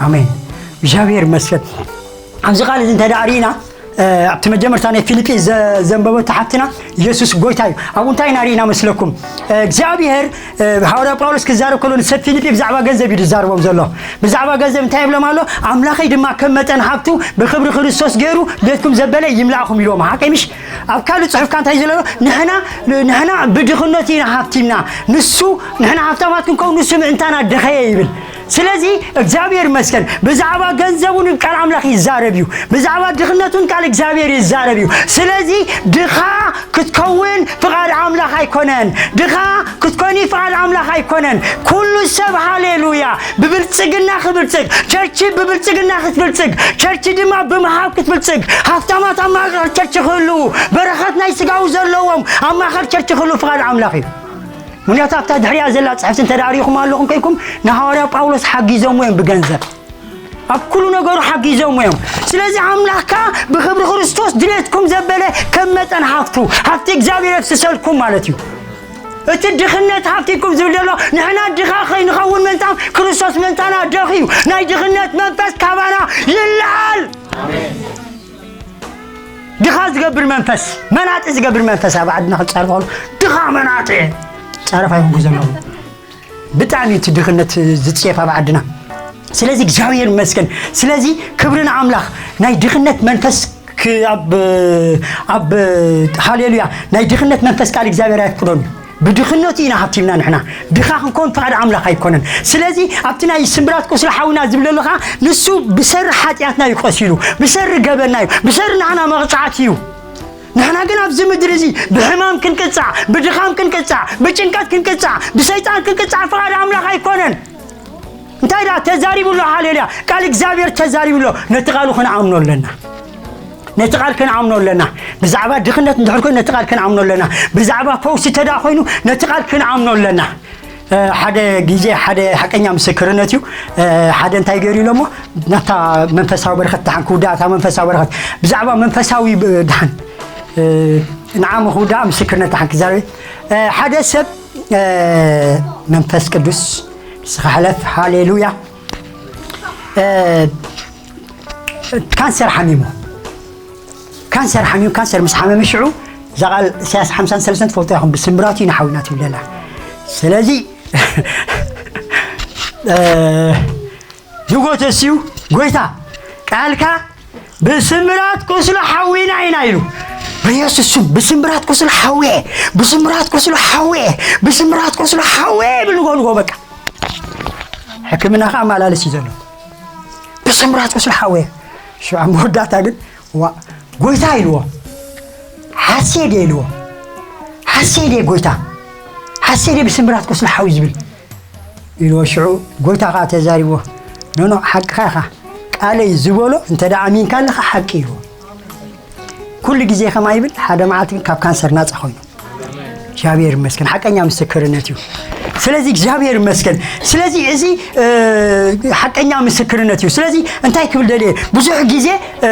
ኣሜን። እግዚኣብሔር ይመስገን። ኣብዚ ቃል እዚ እንተ ደኣ ርኢና፣ ኣብቲ መጀመርታ ናይ ፊልጲ ዘንበበቶ ሓፍትና፣ የሱስ ጎይታ እዩ። ኣብኡ እንታይ ኢና ርኢና መስለኩም? እግዚኣብሔር፣ ሃዋርያ ጳውሎስ ክዛረብ ከሎ ንሰብ ፊልጲ ብዛዕባ ገንዘብ እዩ ዝዛረቦም ዘሎ። ብዛዕባ ገንዘብ እንታይ ይብሎም ኣሎ? ኣምላኸይ ድማ ከም መጠን ሃብቱ ብኽብሪ ክርስቶስ ገይሩ ቤትኩም ዘበለ ይምላእኹም ኢልዎም። ሓቀይ ምሽ? ኣብ ካልእ ጽሑፍካ እንታይ ዘሎ? ንሕና ንሕና ብድኽነቱ ኢና ሃብቲምና፣ ንሱ፣ ንሕና ሃብታማት ክንከውን ንሱ ምእንታና ደኸየ ይብል። ስለዚ እግዚኣብሔር ይመስገን፣ ብዛዕባ ገንዘቡን ቃል ኣምላኽ ይዛረብ እዩ፣ ብዛዕባ ድኽነቱን ቃል እግዚኣብሔር ይዛረብ እዩ። ስለዚ ድኻ ክትከውን ፍቓድ ኣምላኽ ኣይኮነን። ድኻ ክትኮኒ ፍቓድ ኣምላኽ ኣይኮነን። ኩሉ ሰብ ሃሌሉያ ብብልጽግና ክብልጽግ፣ ቸርች ብብልጽግና ክትብልጽግ፣ ቸርች ድማ ብምሃብ ክትብልጽግ፣ ሃብታማት ኣብ ማእከል ቸርች ክህልዉ፣ በረኸት ናይ ስጋዊ ዘለዎም ኣብ ማእከል ቸርች ክህልዉ ፍቓድ ኣምላኽ እዩ። ምክንያቱ ኣብታ ድሕሪያ ዘላ ጽሕፍቲ እንተ ደኣ ርኢኹም ኣለኹም ኮይንኩም፣ ንሃዋርያ ጳውሎስ ሓጊዞምዎ እዮም ብገንዘብ። ኣብ ኩሉ ነገሩ ሓጊዞምዎ እዮም። ስለዚ ኣምላኽካ ብኽብሪ ክርስቶስ ድሌትኩም ዘበለ ከም መጠን ሃብቱ፣ ሃብቲ እግዚኣብሔር የፍስሰልኩም ማለት እዩ። እቲ ድኽነት ሃብቲኩም ዝብል ዘሎ፣ ንሕና ድኻ ከይንኸውን ምእንታም ክርስቶስ ምእንታና ደኽዩ። ናይ ድኽነት መንፈስ ካባና ይለዓል። ድኻ ዝገብር መንፈስ፣ መናጢ ዝገብር መንፈስ ኣብ ዓድና ክጻረፍ ከሎ፣ ድኻ መናጢ ጻረፍ ኣይኮንኩ ዘለኹ። ብጣዕሚ እቲ ድኽነት ዝጽየፍ ኣብ ዓድና። ስለዚ እግዚኣብሔር ይመስገን። ስለዚ ክብሪ ንኣምላኽ። ናይ ድኽነት መንፈስ ክ-፣ ኣብ፣ ኣብ፣ ሃሌሉያ፣ ናይ ድኽነት መንፈስ ቃል እግዚኣብሔር ኣይፍቅዶን እዩ። ብድኽነቱ ኢና ሃብቲምና ንሕና። ድኻ ክንከውን ፍቓድ ኣምላኽ ኣይኮነን። ስለዚ ኣብቲ ናይ ስምብራት ቁስሊ ሓዊና ዝብል ዘሎ ኸዓ ንሱ ብሰሪ ሓጢኣትና እዩ ቀሲሉ፣ ብሰሪ ገበንና እዩ፣ ብሰሪ ንሕና መቕጻዕቲ እዩ። ንሕና ግን ኣብዚ ምድሪ እዚ ብሕማም ክንቅጻዕ፣ ብድኻም ክንቅጻዕ፣ ብጭንቀት ክንቅጻዕ፣ ብሰይጣን ክንቅጻዕ ፍቓድ ኣምላኽ ኣይኮነን። እንታይ ደኣ ተዛሪቡ ኣሎ? ሃሌሉያ። ቃል እግዚኣብሔር ተዛሪቡ ኣሎ። ነቲ ቃሉ ክንኣምኖ ኣለና። ነቲ ቃል ክንኣምኖ ኣለና። ብዛዕባ ድኽነት እንድሕር ኮይኑ ነቲ ቃል ክንኣምኖ ኣለና። ብዛዕባ ፈውሲ ተዳ ኮይኑ ነቲ ቃል ክንኣምኖ ኣለና። እ፣ ሓደ ግዜ ሓደ ሓቀኛ ምስክርነት እዩ። እ፣ ሓደ እንታይ ገይሩ ኢሎሞ፣ ናታ መንፈሳዊ በረኸት ደሓን ክውዳእ፣ እታ መንፈሳዊ በረኸት ብዛዕባ መንፈሳዊ ብ-፣ ደሓን፣ እ፣ ንዓሞ ክውዳእ ምስክርነት ደሓን ክዛረብ። እ፣ ሓደ ሰብ፣ እ፣ መንፈስ ቅዱስ ንስኻ ሕለፍ፣ ሃሌሉያ። እ፣ ካንሰር ሓሚሙ፣ ካንሰር ሓሚሙ፣ ካንሰር ምስ ሓመመ ሽዑ እዛ ቃል ኢሳያስ ሓምሳን ሰለስተን ትፈልጡ ኢኹም፣ ብስምራቱ ኢና ሓዊና ትብል ዘላ። ስለዚ፣ እ፣ ዝጎተስ እዩ፣ ጎይታ ቃልካ ብስምራት ቁስሉ ሓዊና ኢና ኢሉ። በኢየሱስ ስም ብስምራት ቁስሉ ሓውየ፣ ብስምራት ቁስሉ ሓውየ፣ ብስምራት ቁስሉ ሓውየ ይብል ንጎ ንጎ በቃ። ሕክምና ከዓ ኣመላልስ እዩ ዘሎ። ብስምራት ቁስሉ ሓውየ። ሽዑ ኣብ መወዳእታ ግን ዋ፣ ጎይታ ኢልዎ። ሓሴድ እየ ኢልዎ። ሓሴድ እየ ጎይታ። ሓሴድ እየ ብስምራት ቁስሉ ሓውየ ዝብል ኢልዎ። ሽዑ ጎይታ ከዓ ተዛሪብዎ። ኖኖ፣ ሓቅኻ ኢኻ። ቃለይ ዝበሎ እንተ ደኣ ኣሚንካ ኣለኻ ሓቂ ኢልዎ። ኩሉ ግዜ ከማይ ይብል፣ ሓደ መዓልቲ ግን ካብ ካንሰር ናጻ ኮይኑ። እግዚኣብሔር ይመስገን፣ ሓቀኛ ምስክርነት እዩ። ስለዚ እግዚኣብሔር ይመስገን። ስለዚ እዚ፣ እ፣ ሓቀኛ ምስክርነት እዩ። ስለዚ እንታይ ክብል ደልየ? ብዙሕ ግዜ፣ እ፣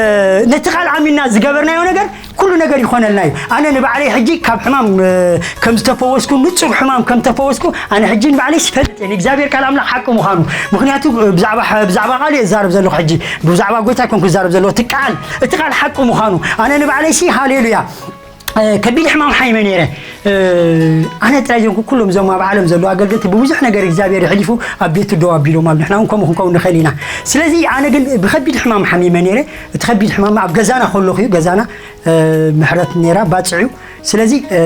ነቲ ቃል ኣሚንና ዝገበርናዮ ነገር ኩሉ ነገር ይኾነልና እዩ። ኣነ ንባዕለይ ሕጂ ካብ ሕማም፣ እ፣ ከም ዝተፈወስኩ፣ ንጹር ሕማም ከም ተፈወስኩ፣ ኣነ ሕጂ ንባዕለይ ይፈልጥ እየ፣ ንእግዚኣብሔር ቃል ኣምላኽ ሓቂ ምዃኑ። ምኽንያቱ፣ እ፣ ብዛዕባ፣ ብዛዕባ ቃል እየ ዝዛረብ ዘለኹ ሕጂ። ብዛዕባ ጎይታ ኣይኮንኩ ዝዛረብ ዘለኹ፣ እቲ ቃል፣ እቲ ቃል ሓቂ ምዃኑ። ኣነ ንባዕለይሲ፣ ሃሌሉያ፣ እ፣ ከቢድ ሕማም ሓይመ ነይረ። እ፣ ኣነ ጥራይ ዘይኮንኩ፣ ኩሎም እዞም ኣብ ዓለም ዘለዉ ኣገልገልቲ ብብዙሕ ነገር እግዚኣብሔር የሕሊፉ ኣብ ቤቱ ደው ኣቢሎም ኣሎ። ንሕና እውን ከምኡ ክንከውን ንኽእል ኢና። ስለዚ ኣነ ግን ብኸቢድ ሕማም ሓሚመ ነይረ። እቲ ከቢድ ሕማም ኣብ ገዛና ከለኹ እዩ፣ ገዛና፣ እ፣ ምሕረት ነይራ፣ ባጽዕ እዩ። ስለዚ፣ እ፣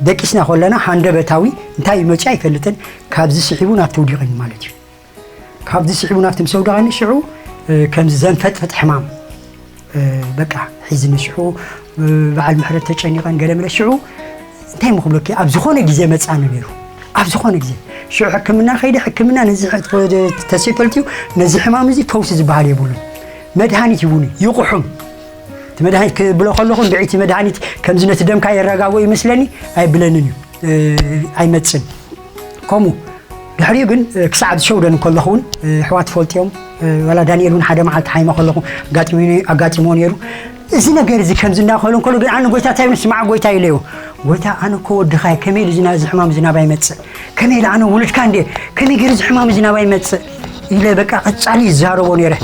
ደቂስና ከለና ሃንደበታዊ እንታይ እዩ መጺኡ ኣይፈልጥን፣ ካብዚ ስዒቡ ናብቲ ውዲቑ እዩ ማለት እዩ። ካብዚ ስዒቡ ናብቲ ምስ ኣውደቐኒ ሽዑ፣ እ፣ ከምዚ ዘንፈጥፍጥ ሕማም፣ እ፣ በቃ ሒዝኒ ሽዑ፣ እ፣ በዓል ምሕረት ተጨኒቐን ገለ መለ ሽዑ እንታይ እሞ ክብለኪ ኣብ ዝኾነ ግዜ መጻኒ ነይሩ። ኣብ ዝኾነ ግዜ ሽዑ ሕክምና ከይደ ሕክምና ነዚ ሕ-፣ ተሰይፈልትዩ ነዚ ሕማም እዚ ፈውሲ ዝበሃል የብሉን። መድሃኒት ይቡኒ ይቑሑም። እቲ መድሃኒት ክብሎ ከለኹ እንድዒ እቲ መድሃኒት ከምዚ ነቲ ደምካ የረጋግኦ ይመስለኒ ኣይብለንን እዩ። እ፣ ኣይመጽን። ከምኡ ድሕሪኡ ግን፣ እ፣ ክሳዕ ዝሸውደን ከለኹ እውን፣ እ፣ ኣሕዋት ይፈልጡ እዮም። እ፣ ዋላ ዳንኤል እውን ሓደ መዓልቲ ሓይመ ከለኹ ኣጋጢሙ-፣ ኣጋጢምዎ ነይሩ። እዚ ነገር እዚ ከምዚ እንዳኸሎ እንከሎ ግን ኣነ ጎይታ እንታይ ይብል፣ ስማዕ ጎይታ ኢለዮ። ጎይታ ኣነ እኮ ወድኻ እየ፣ ከመይ ኢሉ እዚ ናብዚ ሕማም እዚ ናባይ ይመጽእ? ከመይ ኢሉ ኣነ ውሉድካ እንድየ፣ ከመይ ገይሩ እዚ ሕማም እዚ ናባይ ይመጽእ? ኢለ በቃ ቀጻሊ ይዛረቦ ነይረ።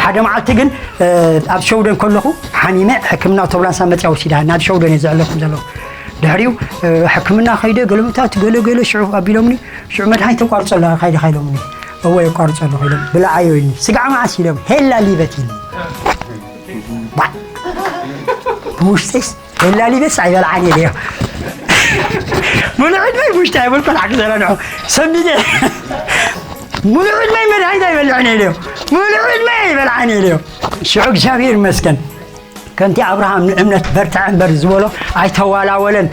ሓደ መዓልቲ ግን ኣብ ሸውደን ከለኹ ሓሚመ ሕክምና ኣውቶብላንሳ መፅያ ወሲዳ ናብ ሸውደን እየ ዘዕለኩም ዘለኹ። ድሕሪኡ ሕክምና ከይደ ገለመታት ገለ ገለ ሽዑ ኣቢሎምኒ። ሽዑ መድሃኒት ተቋርፀ ኣለኻ ካይደ ካይሎምኒ። እወ የቋርፀ ኣለኹ ኢሎም። ብላዓዮ ኢልኒ። ስጋዕ መዓስ ኢሎም ሄላ ሊበት ኢልኒ። ብውሽጠይስ ሄላ ሊበትስ ኣይበልዓን እየ ኢለዮ። ሙሉእ ዕድመይ ብውሽጠይ ኣይበልኩን ሓቂ ዘረንዖ ሰሚደ። ሙሉእ ዕድመይ መድሃኒት ኣይበልዕን እየ ኢለዮ። ሙሉእ ዕድመይ ኣይበልዓን እየ ኢለዮ። ሽዑ እግዚኣብሔር ይመስገን ከምቲ ኣብርሃም ንእምነት በርትዐ እምበር ዝበሎ ኣይተዋላወለን።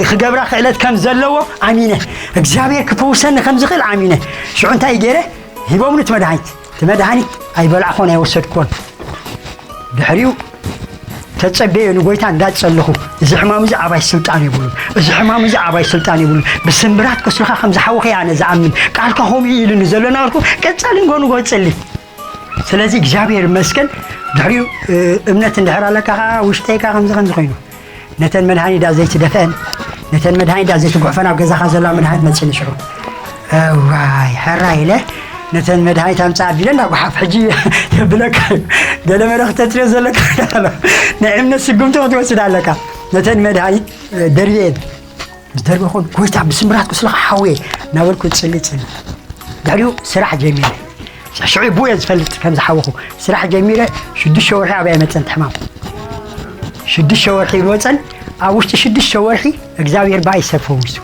ክገብራ ክእለት ከም ዘለዎ ኣሚነ እግዚኣብሔር ክፈውሰኒ ከም ዝኽእል ኣሚነ። ሽዑ እንታይ ገይረ? ሂቦምኒ እቲ መድሃኒት። እቲ መድሃኒት ኣይበላዕኮን ኣይወሰድኮን። ድሕሪኡ ተጸበዮ ንጎይታ እንዳጸለኹ፣ እዚ ሕማም እዚ ኣባይ ስልጣን የብሉን፣ እዚ ሕማም እዚ ኣባይ ስልጣን የብሉን፣ ብስምብራት ቁስልኻ ከም ዝሓወኸ ኣነ ዝኣምን፣ ቃልካ ከምኡ ኢሉኒ ዘሎ እናበልኩ ቀጻሊ ንጎ ንጎ እጽሊ። ስለዚ እግዚኣብሔር ይመስገን። ድሕሪኡ እምነት እንድሕር ኣለካ ከዓ ውሽጠይካ ከምዚ ከምዚ ኮይኑ ነተን መድሃኒት ዳ ዘይትደፍአን ነተን መድሃኒት ዳ ዘይትጉሕፈን ኣብ ገዛኻ ዘላ መድሃኒት መፅኒ ሽዑ እዋይ ሕራይ ኢለ ነተን መድሃኒት ኣምፃ ኣቢለ እንዳ ጓሓፍ ሕጂ የብለካ እዩ። ገለ መለኽተ ትሪኦ ዘለካ ኣሎ። ናይ እምነት ስጉምቲ ክትወስድ ኣለካ። ነተን መድሃኒት ደርብየን ምስ ደርበኹን ጎይታ ብስምራት ቁስልኻ ሓውየ እናበልኩ ፅሊ ፅሊ ድሕሪኡ ስራሕ ጀሚረ። ሽዑ ብየ ዝፈልጥ ከም ዝሓወኹ ስራሕ ጀሚረ። ሽዱሽተ ወርሒ ኣብያ መፀን ትሕማም ሽዱሽተ ወርሒ ይወፀን ኣብ ውሽጢ ሽዱሽተ ወርሒ እግዚኣብሔር ብኣይ ሰብ ፈዊሱ።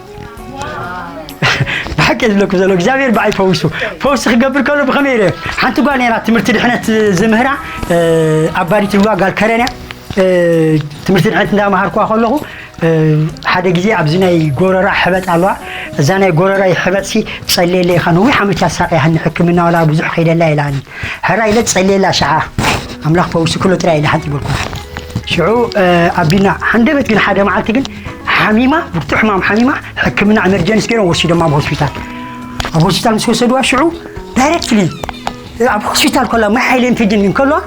ብሓቂ ዝብለኩ ዘሎ እግዚኣብሔር ብኣይ ፈዊሱ። ፈውሲ ክገብር ከሎ ብኸመይ ኢለ ሓንቲ ጓል ነራ ትምህርቲ ድሕነት ዝምህራ ኣባዲት ልዋ ጋል ከረንያ ትምህርቲ ድሕነት እንዳመሃርኩዋ ከለኹ ሓደ ግዜ ኣብዚ ናይ ጎረራ ሕበጥ ኣለዋ። እዛ ናይ ጎረራ ሕበጥሲ ጸልየለ ኢኻ ነዊሕ ዓመት ያሳቀ ያህኒ ሕክምና ዋላ ብዙሕ ከይደላ ኢላኒ። ሕራ ኢለ ጸልየላ ሸዓ ኣምላኽ ፈውሲ ኩሎ ጥራይ ኢለ ሓንቲ በልኩ። ሽዑ ኣቢና ሓንደበት ግን ሓደ መዓልቲ ግን ሓሚማ ብርቱ ሕማም ሓሚማ ሕክምና ኤመርጀንስ ገይሮም ወሲዶማ ኣብ ሆስፒታል። ኣብ ሆስፒታል ምስ ወሰድዋ ሽዑ ዳይሬክትሊ ኣብ ሆስፒታል ኮላ ማይ ሓይለ ኢንፊጅን እንከልዋ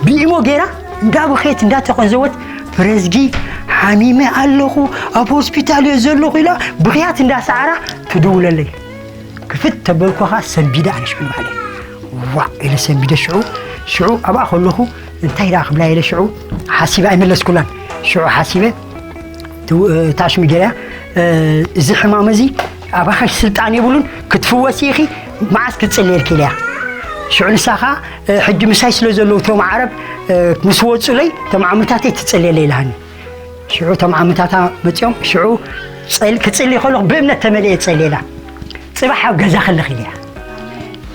ብኢሞ ገይራ እንዳበኸየት እንዳተቆንዘወት ብረዝጊ ሓሚመ ኣለኹ ኣብ ሆስፒታል እየ ዘለኹ ኢላ ብኽያት እንዳሰዓራ ትድውለለይ። ክፍት ተበልኩኻ ሰንቢደ ኣነ ሽዑ ንባዕለይ ዋዕ ኢለ ሰንቢደ ሽዑ ሽዑ ኣብኣ ከለኹ እንታይ ደኣ ክብላ ኢለ ሽዑ ሓሲበ ኣይመለስኩላን። ሽዑ ሓሲበ ታሽሚ ገርያ እዚ ሕማም እዚ ኣባኸሽ ስልጣን የብሉን ክትፍወሲ ኢኺ መዓስ ክትፅልየልኪ ኢለያ። ሽዑ ንሳኻ ሕጂ ምሳይ ስለ ዘለዉ እቶም ዓረብ ምስ ወፁለይ እቶም ዓምታተይ ትፅልየለይ ኢልሃኒ። ሽዑ እቶም ዓምታታ መፂኦም ሽዑ ክፅሊ ከለኹ ብእምነት ተመሊኤ ፀልየላ። ፅባሕ ኣብ ገዛ ከለኺ ኢለያ።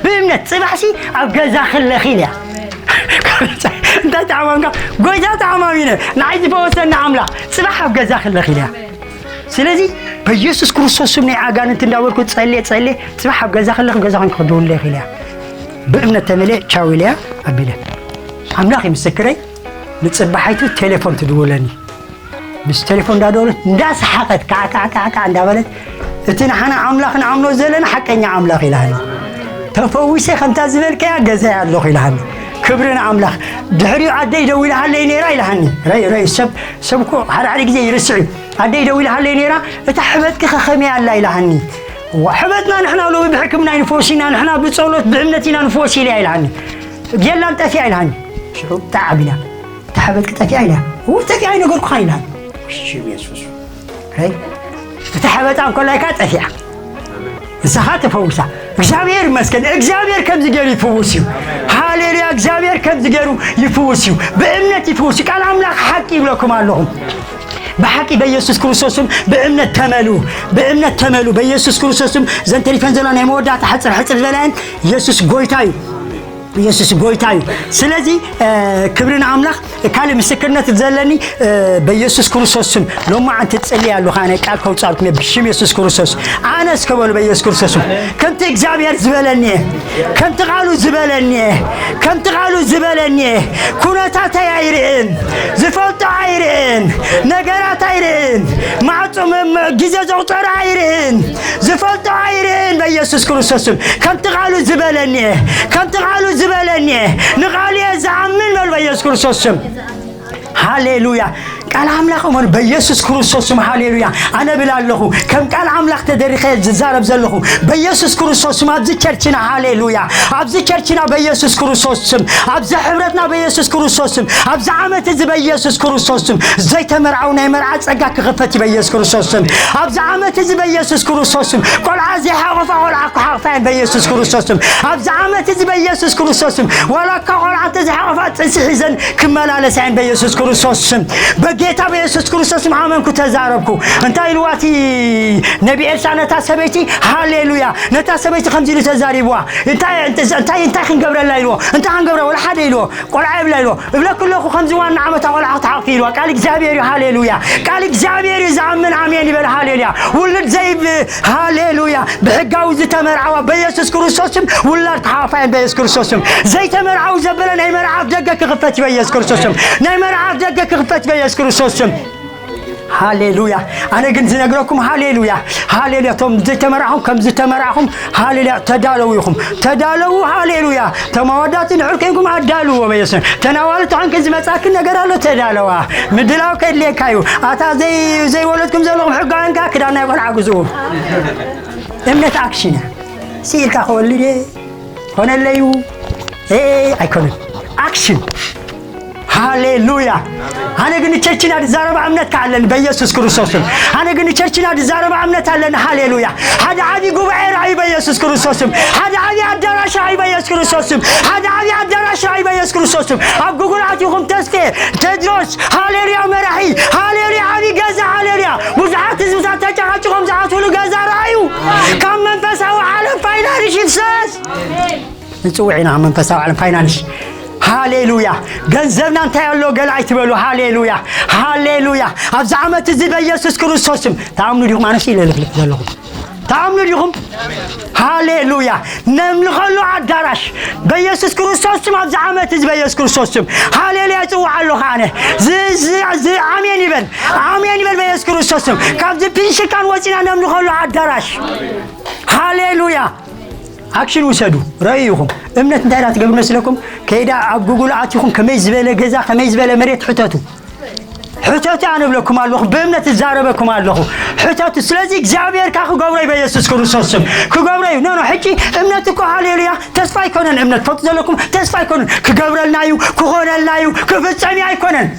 ብእምነት ፅባሕሲ ኣብ ገዛ ከለኺ ኢለያ። እንታይ ተዓማምካ? ጎይታ ተዓማሚነ ንዓይ ዝፈወሰኒ ኣምላኽ ፅባሕ ኣብ ገዛ ከለኺ ኢለያ። ስለዚ በኢየሱስ ክርስቶስ ስም ናይ ኣጋንንቲ እንዳበልኩ ፀልየ ፀልየ ፅባሕ ኣብ ገዛ ከለኺ ገዛ ኮንኪ ክድውለ ኢኺ ኢለያ። ብእምነት ተመልየ ቻው ኢለያ ኣቢለ ኣምላኽ እዩ ምስክረይ። ንፅባሓይቱ ቴሌፎን ትድውለኒ ምስ ቴሌፎን እንዳደወለት እንዳሰሓቀት ካዕካዕካዕካዕ እንዳበለት እቲ ንሓና ኣምላኽ ንኣምኖ ዘለና ሓቀኛ ኣምላኽ ኢላኒ። ተፈዊሰ ከምታ ዝበልከያ ገዛይ ኣለኹ ኢላኒ። ክብሪ ንኣምላኽ። ድሕሪኡ ኣደይ ደዊላሃለይ ነይራ ኢላሃኒ። ረይ ረይ ሰብ ሰብ እኮ ሓደ ሓደ ግዜ ይርስዕ እዩ። ኣደይ ደዊላሃለይ ነይራ እታ ሕበጥኪ ከኸመይ ኣላ ኢላሃኒ። እዋ ሕበጥና ንሕና ሎሚ ብሕክምና ይንፈወስ ኢና ንሕና ብጸሎት ብእምነት ኢና ንፈወስ ኢለያ ኢላሃኒ። የላን ጠፊኣ ኢላሃኒ። ሽዑ ብጣዕ ኣቢላ እታ ሕበጥኪ ጠፊኣ ኢለያ። እው ጠፊኣ ኣይነገርኩኻን ኢላሃኒ። ሽም የሱስ። ረይ እታ ሕበጣ እንኮላይ ከኣ ጠፊኣ። ንስኻ ተፈውሳ። እግዚኣብሔር ይመስገን። እግዚኣብሔር ከምዚ ገይሩ ይፍውስ እዩ። ሃሌሉያ። እግዚኣብሔር ከምዚ ገይሩ ይፍውስ እዩ። ብእምነት ይፍውስ እዩ። ቃል ኣምላኽ ሓቂ ይብለኩም ኣለኹም። ብሓቂ በኢየሱስ ክርስቶስም ብእምነት ተመሉ። ብእምነት ተመሉ። በኢየሱስ ክርስቶስም ዘንተሪፈን ዘሎ ናይ መወዳእታ ሕጽር ሕጽር ዝበላየን ኢየሱስ ጎይታ እዩ። ኢየሱስ ጎይታ እዩ። ስለዚ ክብሪ ንኣምላኽ። ካልእ ምስክርነት ዘለኒ በኢየሱስ ክርስቶስ ስም ሎማዓንቲ እጽሊ ኣለኹ። ኣነ ቃል ከውጻልኩም እየ ብሽም ኢየሱስ ክርስቶስ። ኣነ እስከ በሉ በኢየሱስ ክርስቶስ ስም ከምቲ እግዚኣብሔር ዝበለኒ እየ። ከምቲ ቃሉ ዝበለኒ እየ። ከምቲ ቃሉ ዝበለኒ እየ። ኩነታተይ ኣይርእን። ዝፈልጦ ኣይርእን። ነገራት ኣይርእን። ማዕጾ መ- መ- ግዜ ዘቑጸረ ኣይርእን። ዝፈልጦ ኣይርእን በኢየሱስ ክርስቶስ ስም። ከምቲ ቃሉ ዝበለኒ እየ። ከምቲ ቃሉ ዝበለኒ እየ። ንቃሉ እየ ዝኣምን በሉ በኢየሱስ ክርስቶስ ስም። ሃሌሉያ። ቃል ኣምላኽ እመኑ፣ በኢየሱስ ክርስቶስ ስም። ሃሌሉያ። ኣነ ብል ኣለኹ፣ ከም ቃል ኣምላኽ ተደሪኸ ዝዛረብ ዘለኹ፣ በኢየሱስ ክርስቶስ ስም፣ ኣብዚ ቸርችና፣ ሃሌሉያ፣ ኣብዚ ቸርችና በኢየሱስ ክርስቶስ ስም፣ ኣብዚ ሕብረትና በኢየሱስ ክርስቶስ ስም፣ ኣብዚ ዓመት እዚ በኢየሱስ ክርስቶስ ስም፣ ዘይተመርዓው ናይ መርዓ ጸጋ ክኽፈት እዩ በኢየሱስ ክርስቶስ ስም። ኣብዚ ዓመት እዚ በኢየሱስ ክርስቶስ ስም፣ ቆልዓ ዘይሓቆፋ ቆልዓ ክሓቕፋ እየን በኢየሱስ ክርስቶስ ስም። ኣብዚ ዓመት እዚ በኢየሱስ ክርስቶስ ስም፣ ዋላ እኳ ቆልዓ እንተዘይሓቆፋ ጥንሲ ሒዘን ክመላለሳ እየን በኢየሱስ ክርስቶስ ስም። በጌታ በኢየሱስ ክርስቶስ ስም ኣመንኩ፣ ተዛረብኩ። እንታይ ኢልዋ እቲ ነቢ ኤልሳ ነታ ሰበይቲ? ሃሌሉያ። ነታ ሰበይቲ ከምዚ ኢሉ ተዛሪብዋ። እንታይ፣ እንታይ፣ እንታይ ክንገብረላ ኢልዎ? እንታይ ክንገብረ? ወላ ሓደ ኢልዎ። ቆልዓ የብላ ኢልዎ። እብለኪ ኣለኹ፣ ከምዚ ዋና ዓመታ ቆልዓ ክትሓቑፊ ኢልዋ። ቃል እግዚኣብሔር እዩ። ሃሌሉያ። ቃል እግዚኣብሔር እዩ። ዝኣምን ኣሜን ይበል። ሃሌሉያ። ውሉድ ዘይብ-፣ ሃሌሉያ። ብሕጋዊ ዝተመርዓዋ በኢየሱስ ክርስቶስ ስም ውላድ ክሓቑፋ እየን በኢየሱስ ክርስቶስ ስም። ዘይተመርዓው ዘበለ ናይ መርዓ ኣፍ ደገ ክኽፈት እዩ በኢየሱስ ክርስቶስ ስም። ናይ መርዓ ኣፍ ደገ ክኽፈት እዩ በኢየሱስ ክርስቶስ ስም። ሃሌሉያ። ኣነ ግን ዝነግረኩም፣ ሃሌሉያ፣ ሃሌሉያ። እቶም ዘይተመርዓኹም ከም ዝተመርዓኹም፣ ሃሌሉያ፣ ተዳለዉ ኢኹም። ተዳለዉ። ሃሌሉያ። ተማዋዳቲ ድሕር ኮይንኩም ኣዳልዎ በኢየሱስ። ተናዋልቲ ኮይንክ ዝመጻክን ነገር ኣሎ፣ ተዳለዋ። ምድላው ከድልየካ እዩ። ኣታ ዘይ-፣ ዘይወለድኩም ዘለኹም ሕጋውያን ከኣ ክዳን ናይ ቆልዓ ግዝኡ። እምነት ኣክሽን እያ። ስኢልካ ክወልድ እየ፣ ኮነለዩ። ኤ፣ ኣይኮነን። ኣክሽን። ሃሌሉያ። ኣነ ግን ቸርችና ዝዛረባ እምነት ከኣለኒ በኢየሱስ ክርስቶስ ስም። ኣነ ግን ቸርችና ዝዛረባ እምነት ኣለኒ። ሃሌሉያ። ሓደ ዓቢ ጉባኤ ራእዩ በኢየሱስ ክርስቶስ ስም። ሓደ ዓቢ ኣዳራሽ ራእዩ በኢየሱስ ክርስቶስ ስም። ሓደ ዓቢ ኣዳራሽ ራእዩ በኢየሱስ ክርስቶስ ስም። ኣብ ጉጉል ኣቲኹም ተስፌ፣ ቴድሮስ፣ ሃሌሉያ መራሒ፣ ሃሌሉያ ዓቢ ገዛ፣ ሃሌሉያ። ብዙሓት ህዝብታት ተጨቃጭቆም ዝኣትውሉ ገዛ ራእዩ። ካብ መንፈሳዊ ዓለም ፋይናንስ ይፍሰስ። ንጽውዕ ኢና መንፈሳዊ ዓለም ፋይናንስ። ሃሌሉያ። ገንዘብና እንታይ ኣሎ ገለ ኣይትበሉ። ሃሌሉያ፣ ሃሌሉያ። ኣብዚ ዓመት እዚ በኢየሱስ ክርስቶስ ስም ተኣምኑ ዲኹም? ኣነስ ኢለ ልፍልፍ ዘለኹም ተኣምኑ ዲኹም? ሃሌሉያ። ነምልኸሉ ኣዳራሽ በኢየሱስ ክርስቶስ ስም፣ ኣብዚ ዓመት እዚ በኢየሱስ ክርስቶስ ስም። ሃሌሉያ። ይጽውዕ ኣለኹ ኣነ። ዝ-፣ ዝ-፣ ዝ-፣ ኣሜን ይበል። ኣሜን ይበል በኢየሱስ ክርስቶስ ስም። ካብዚ ፒንሽካን ወጺና ነምልኸሉ ኣዳራሽ። ሃሌሉያ። ኣክሽን ውሰዱ። ረእዩ ኢኹም። እምነት እንታይ ኢላ ትገብር መስለኩም? ከይዳ ኣብ ጉጉል ኣቲኹም ከመይ ዝበለ ገዛ፣ ከመይ ዝበለ መሬት ሕተቱ። ሕተቱ ኣነ እብለኩም ኣለኹ፣ ብእምነት እዛረበኩም ኣለኹ። ሕተቱ። ስለዚ እግዚኣብሔር ከኣ ክገብሮ እዩ በኢየሱስ ክርስቶስ ስም። ክገብሮ እዩ። ኖ፣ ኖ፣ ሕጂ እምነት እኮ ሃሌሉያ ተስፋ ኣይኮነን። እምነት ትፈልጡ ዘለኩም ተስፋ ኣይኮነን። ክገብረልና እዩ፣ ክኾነልና እዩ፣ ክፍጸም እዩ ኣይኮነን።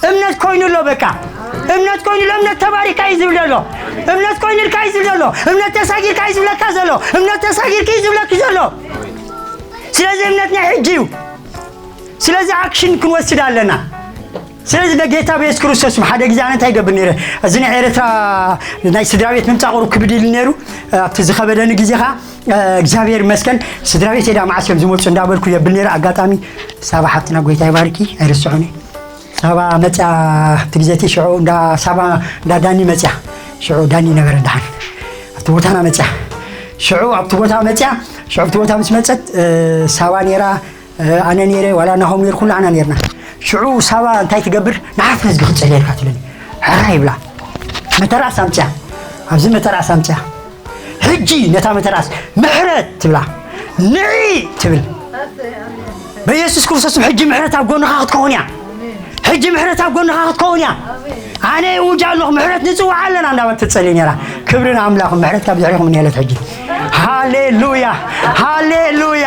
እምነት ኮይኑ ኣሎ በቃ። እምነት ኮይኑ ኣሎ፣ እምነት ተባሪካ እዩ ዝብል ዘሎ። እምነት ኮይኑ ኢልካ እዩ ዝብል ዘሎ። እምነት ተሳጊርካ እዩ ዝብለካ ዘሎ። እምነት ተሳጊርካ እዩ ዝብለኪ ዘሎ። ስለዚ እምነት ናይ ሕጂ እዩ። ስለዚ ኣክሽን ክንወስድ ኣለና። ስለዚ በጌታ በየሱስ ክርስቶስ ስም ሓደ ግዜ ኣነ እንታይ ይገብር ነይረ? እዚ ናይ ኤርትራ ናይ ስድራ ቤት ምምጻእ ቁሩብ ክብድ ኢሉ ነይሩ። ኣብቲ ዝኸበደኒ ግዜ ኸኣ፣ እ፣ እግዚኣብሔር ይመስገን ስድራ ቤት ዳ መዓስ እዮም ዝመጹ እንዳበልኩ የብል ነይረ። ኣጋጣሚ ሳባ ሓብትና ጎይታ ይባርኪ ኣይርስዑኒ። ሳባ መጽያ ኣብቲ ግዜ እቲ ሽዑ እንዳ ሳባ እንዳ ዳኒ መጽያ። ሽዑ ዳኒ ነበረ ደሓን። ኣብቲ ቦታና መጽያ። ሽዑ ኣብቲ ቦታ መጽያ። ሽዑ ኣብቲ ቦታ ምስ መጸት፣ እ፣ ሳባ ነይራ፣ እ፣ ኣነ ነይረ፣ ዋላ ናሆም ነይሩ፣ ኩላና ነይርና። ሽዑ ሳባ እንታይ ትገብር? ንዓፍ ነዝጊ ክጽልየልካ ትብለኒ። ሕራይ ይብላ። መተርኣስ ኣምጽያ። ኣብዚ መተርኣስ ኣምጽያ። ሕጂ ነታ መተርኣስ ምሕረት ትብላ። ንዒ ትብል። በኢየሱስ ክርስቶስ ስም ሕጂ ምሕረት ኣብ ጎንኻ ክትከውን እያ። ሕጂ ምሕረት ኣብ ጎንኻ ክትከውን እያ። ኣነ እውጅ ኣለኹ፣ ምሕረት ንጽውዕ ኣለና እንዳበለት ትጸሊ ነይራ። ክብሪ ንኣምላኽ፣ ምሕረት ካብ ድሕሪኹም እኒሄለት ሕጂ። ሃሌሉያ፣ ሃሌሉያ፣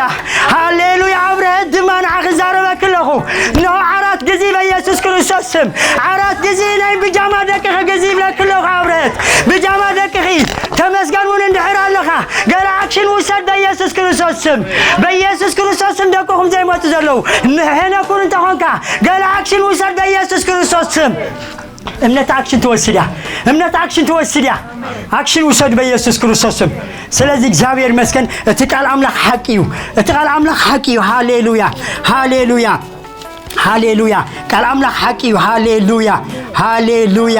ሃሌሉያ። ኣብረሀት ድማ ንዓኺ ዛረበኪ ኣለኹ። እንሆ ዓራት ግዚ በኢየሱስ ክርስቶስ ስም። ዓራት ግዚ ናይ ብጃማ ደቅኺ ግዚ ይብለኪ ኣለኹ ኣብረሀት። ብጃማ ደቅኺ ተመስገን እውን እንድሕር ኣለኻ። ገለ ኣክሽን ውሰድ በኢየሱስ ክርስቶስ ስም። በኢየሱስ ክርስቶስ ስም ደቅኹም ዘይመጹ ዘለዉ። ንሕነ ኩን እንተኾንካ ገለ ኣክሽን ውሰድ በኢየሱስ ክርስቶስ ስም። እምነት ኣክሽን ትወስድ እያ። እምነት ኣክሽን ትወስድ እያ። ኣክሽን ውሰድ በኢየሱስ ክርስቶስ ስም። ስለዚ እግዚኣብሔር ይመስገን፣ እቲ ቃል ኣምላኽ ሓቂ እዩ። እቲ ቃል ኣምላኽ ሓቂ እዩ። ሃሌሉያ፣ ሃሌሉያ፣ ሃሌሉያ። ቃል ኣምላኽ ሓቂ እዩ። ሃሌሉያ፣ ሃሌሉያ፣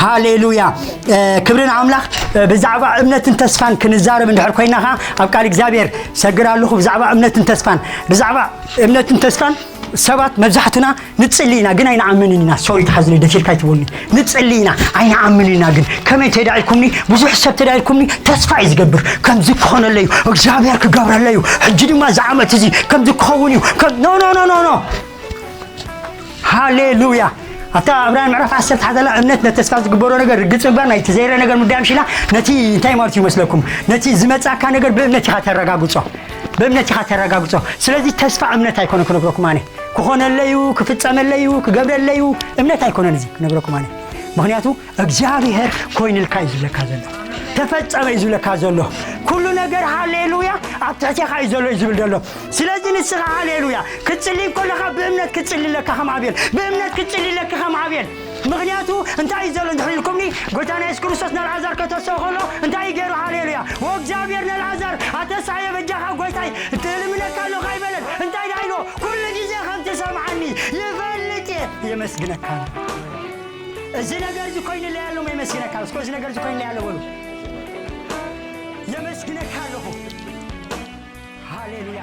ሃሌሉያ። እ፣ ክብሪ ንኣምላኽ። እ፣ ብዛዕባ እምነትን ተስፋን ክንዛረብ እንድሕር ኮይና ኸዓ ኣብ ቃል እግዚኣብሔር ሰግር ኣለኹ። ብዛዕባ እምነትን ተስፋን፣ ብዛዕባ እምነትን ተስፋን ሰባት መብዛሕትና ንጽሊ ኢና፣ ግን ኣይንኣምንን ኢና። ሶሪ፣ ተሓዝኒ፣ ደፊርካ ኣይትበሉኒ። ንጽሊ ኢና፣ ኣይንኣምን ኢና። ግን ከመይ ተዳኢልኩምኒ፣ ብዙሕ ሰብ ተዳኢልኩምኒ፣ ተስፋ እዩ ዝገብር። ከምዚ ክኾነለይ እዩ፣ እግዚኣብሔር ክገብረለይ እዩ። ሕጂ ድማ እዚ ዓመት እዚ ከምዚ ክኸውን እዩ። ከም-፣ ኖ፣ ኖ፣ ኖ፣ ኖ፣ ኖ። ሃሌሉያ። ኣብታ ዕብራውያን ምዕራፍ ዓሰርተ ሓደ ላ እምነት ነቲ ተስፋ ዝግበሮ ነገር ርግጽ ምግባር፣ ናይቲ ዘይረ ነገር ምድያም ሽላ፣ ነቲ እንታይ ማለት እዩ መስለኩም? ነቲ ዝመጻካ ነገር ብእምነት ኢኻ ተረጋግጾ። ብእምነት ኢኻ ተረጋግጾ። ስለዚ ተስፋ እምነት ኣይኮነ ክነግረኩም ኣነ። ክኾነለይ እዩ፣ ክፍጸመለይ እዩ፣ ክገብረለይ እዩ። እምነት ኣይኮነን እዚ ክነግረኩም ኣነ። ምኽንያቱ እግዚኣብሔር ኮይንልካ እዩ ዝብለካ ዘሎ። ተፈጸመ እዩ ዝብለካ ዘሎ። ኩሉ ነገር ሃሌሉያ ኣብ ትሕቴኻ እዩ ዘሎ እዩ ዝብል ዘሎ። ስለዚ ንስኻ ሃሌሉያ ክትጽሊ እንከለኻ ብእምነት ክትጽሊ ኣለካ ከም ኣቤል። ብእምነት ክትጽሊ ኣለካ ከም ኣቤል። ምኽንያቱ እንታይ እዩ ዘሎ እንድሕር ኢልኩምኒ፣ ጎይታና የሱስ ክርስቶስ ንኣልዓዛር ከተስኦ ከሎ እንታይ እዩ ገይሩ? ሃሌሉያ። ወእግዚኣብሔር ንኣልዓዛር ኣተስኣዮ በጃኻ ጎይታይ፣ እልምነካ ኣለኹ ኣይበለን። እንታይ ደኣ ኢልዎ? ኩሉ ግዜ ከም ትሰምዓኒ ይፈልጥ እየ። የመስግነካ። እዚ ነገር እዚ ኮይኑለይ ኣሎ፣ የመስግነካ። እስኮ እዚ ነገር እዚ ኮይኑለይ ኣሎ በሉ። የመስግነካ ኣለኹ። ሃሌሉያ።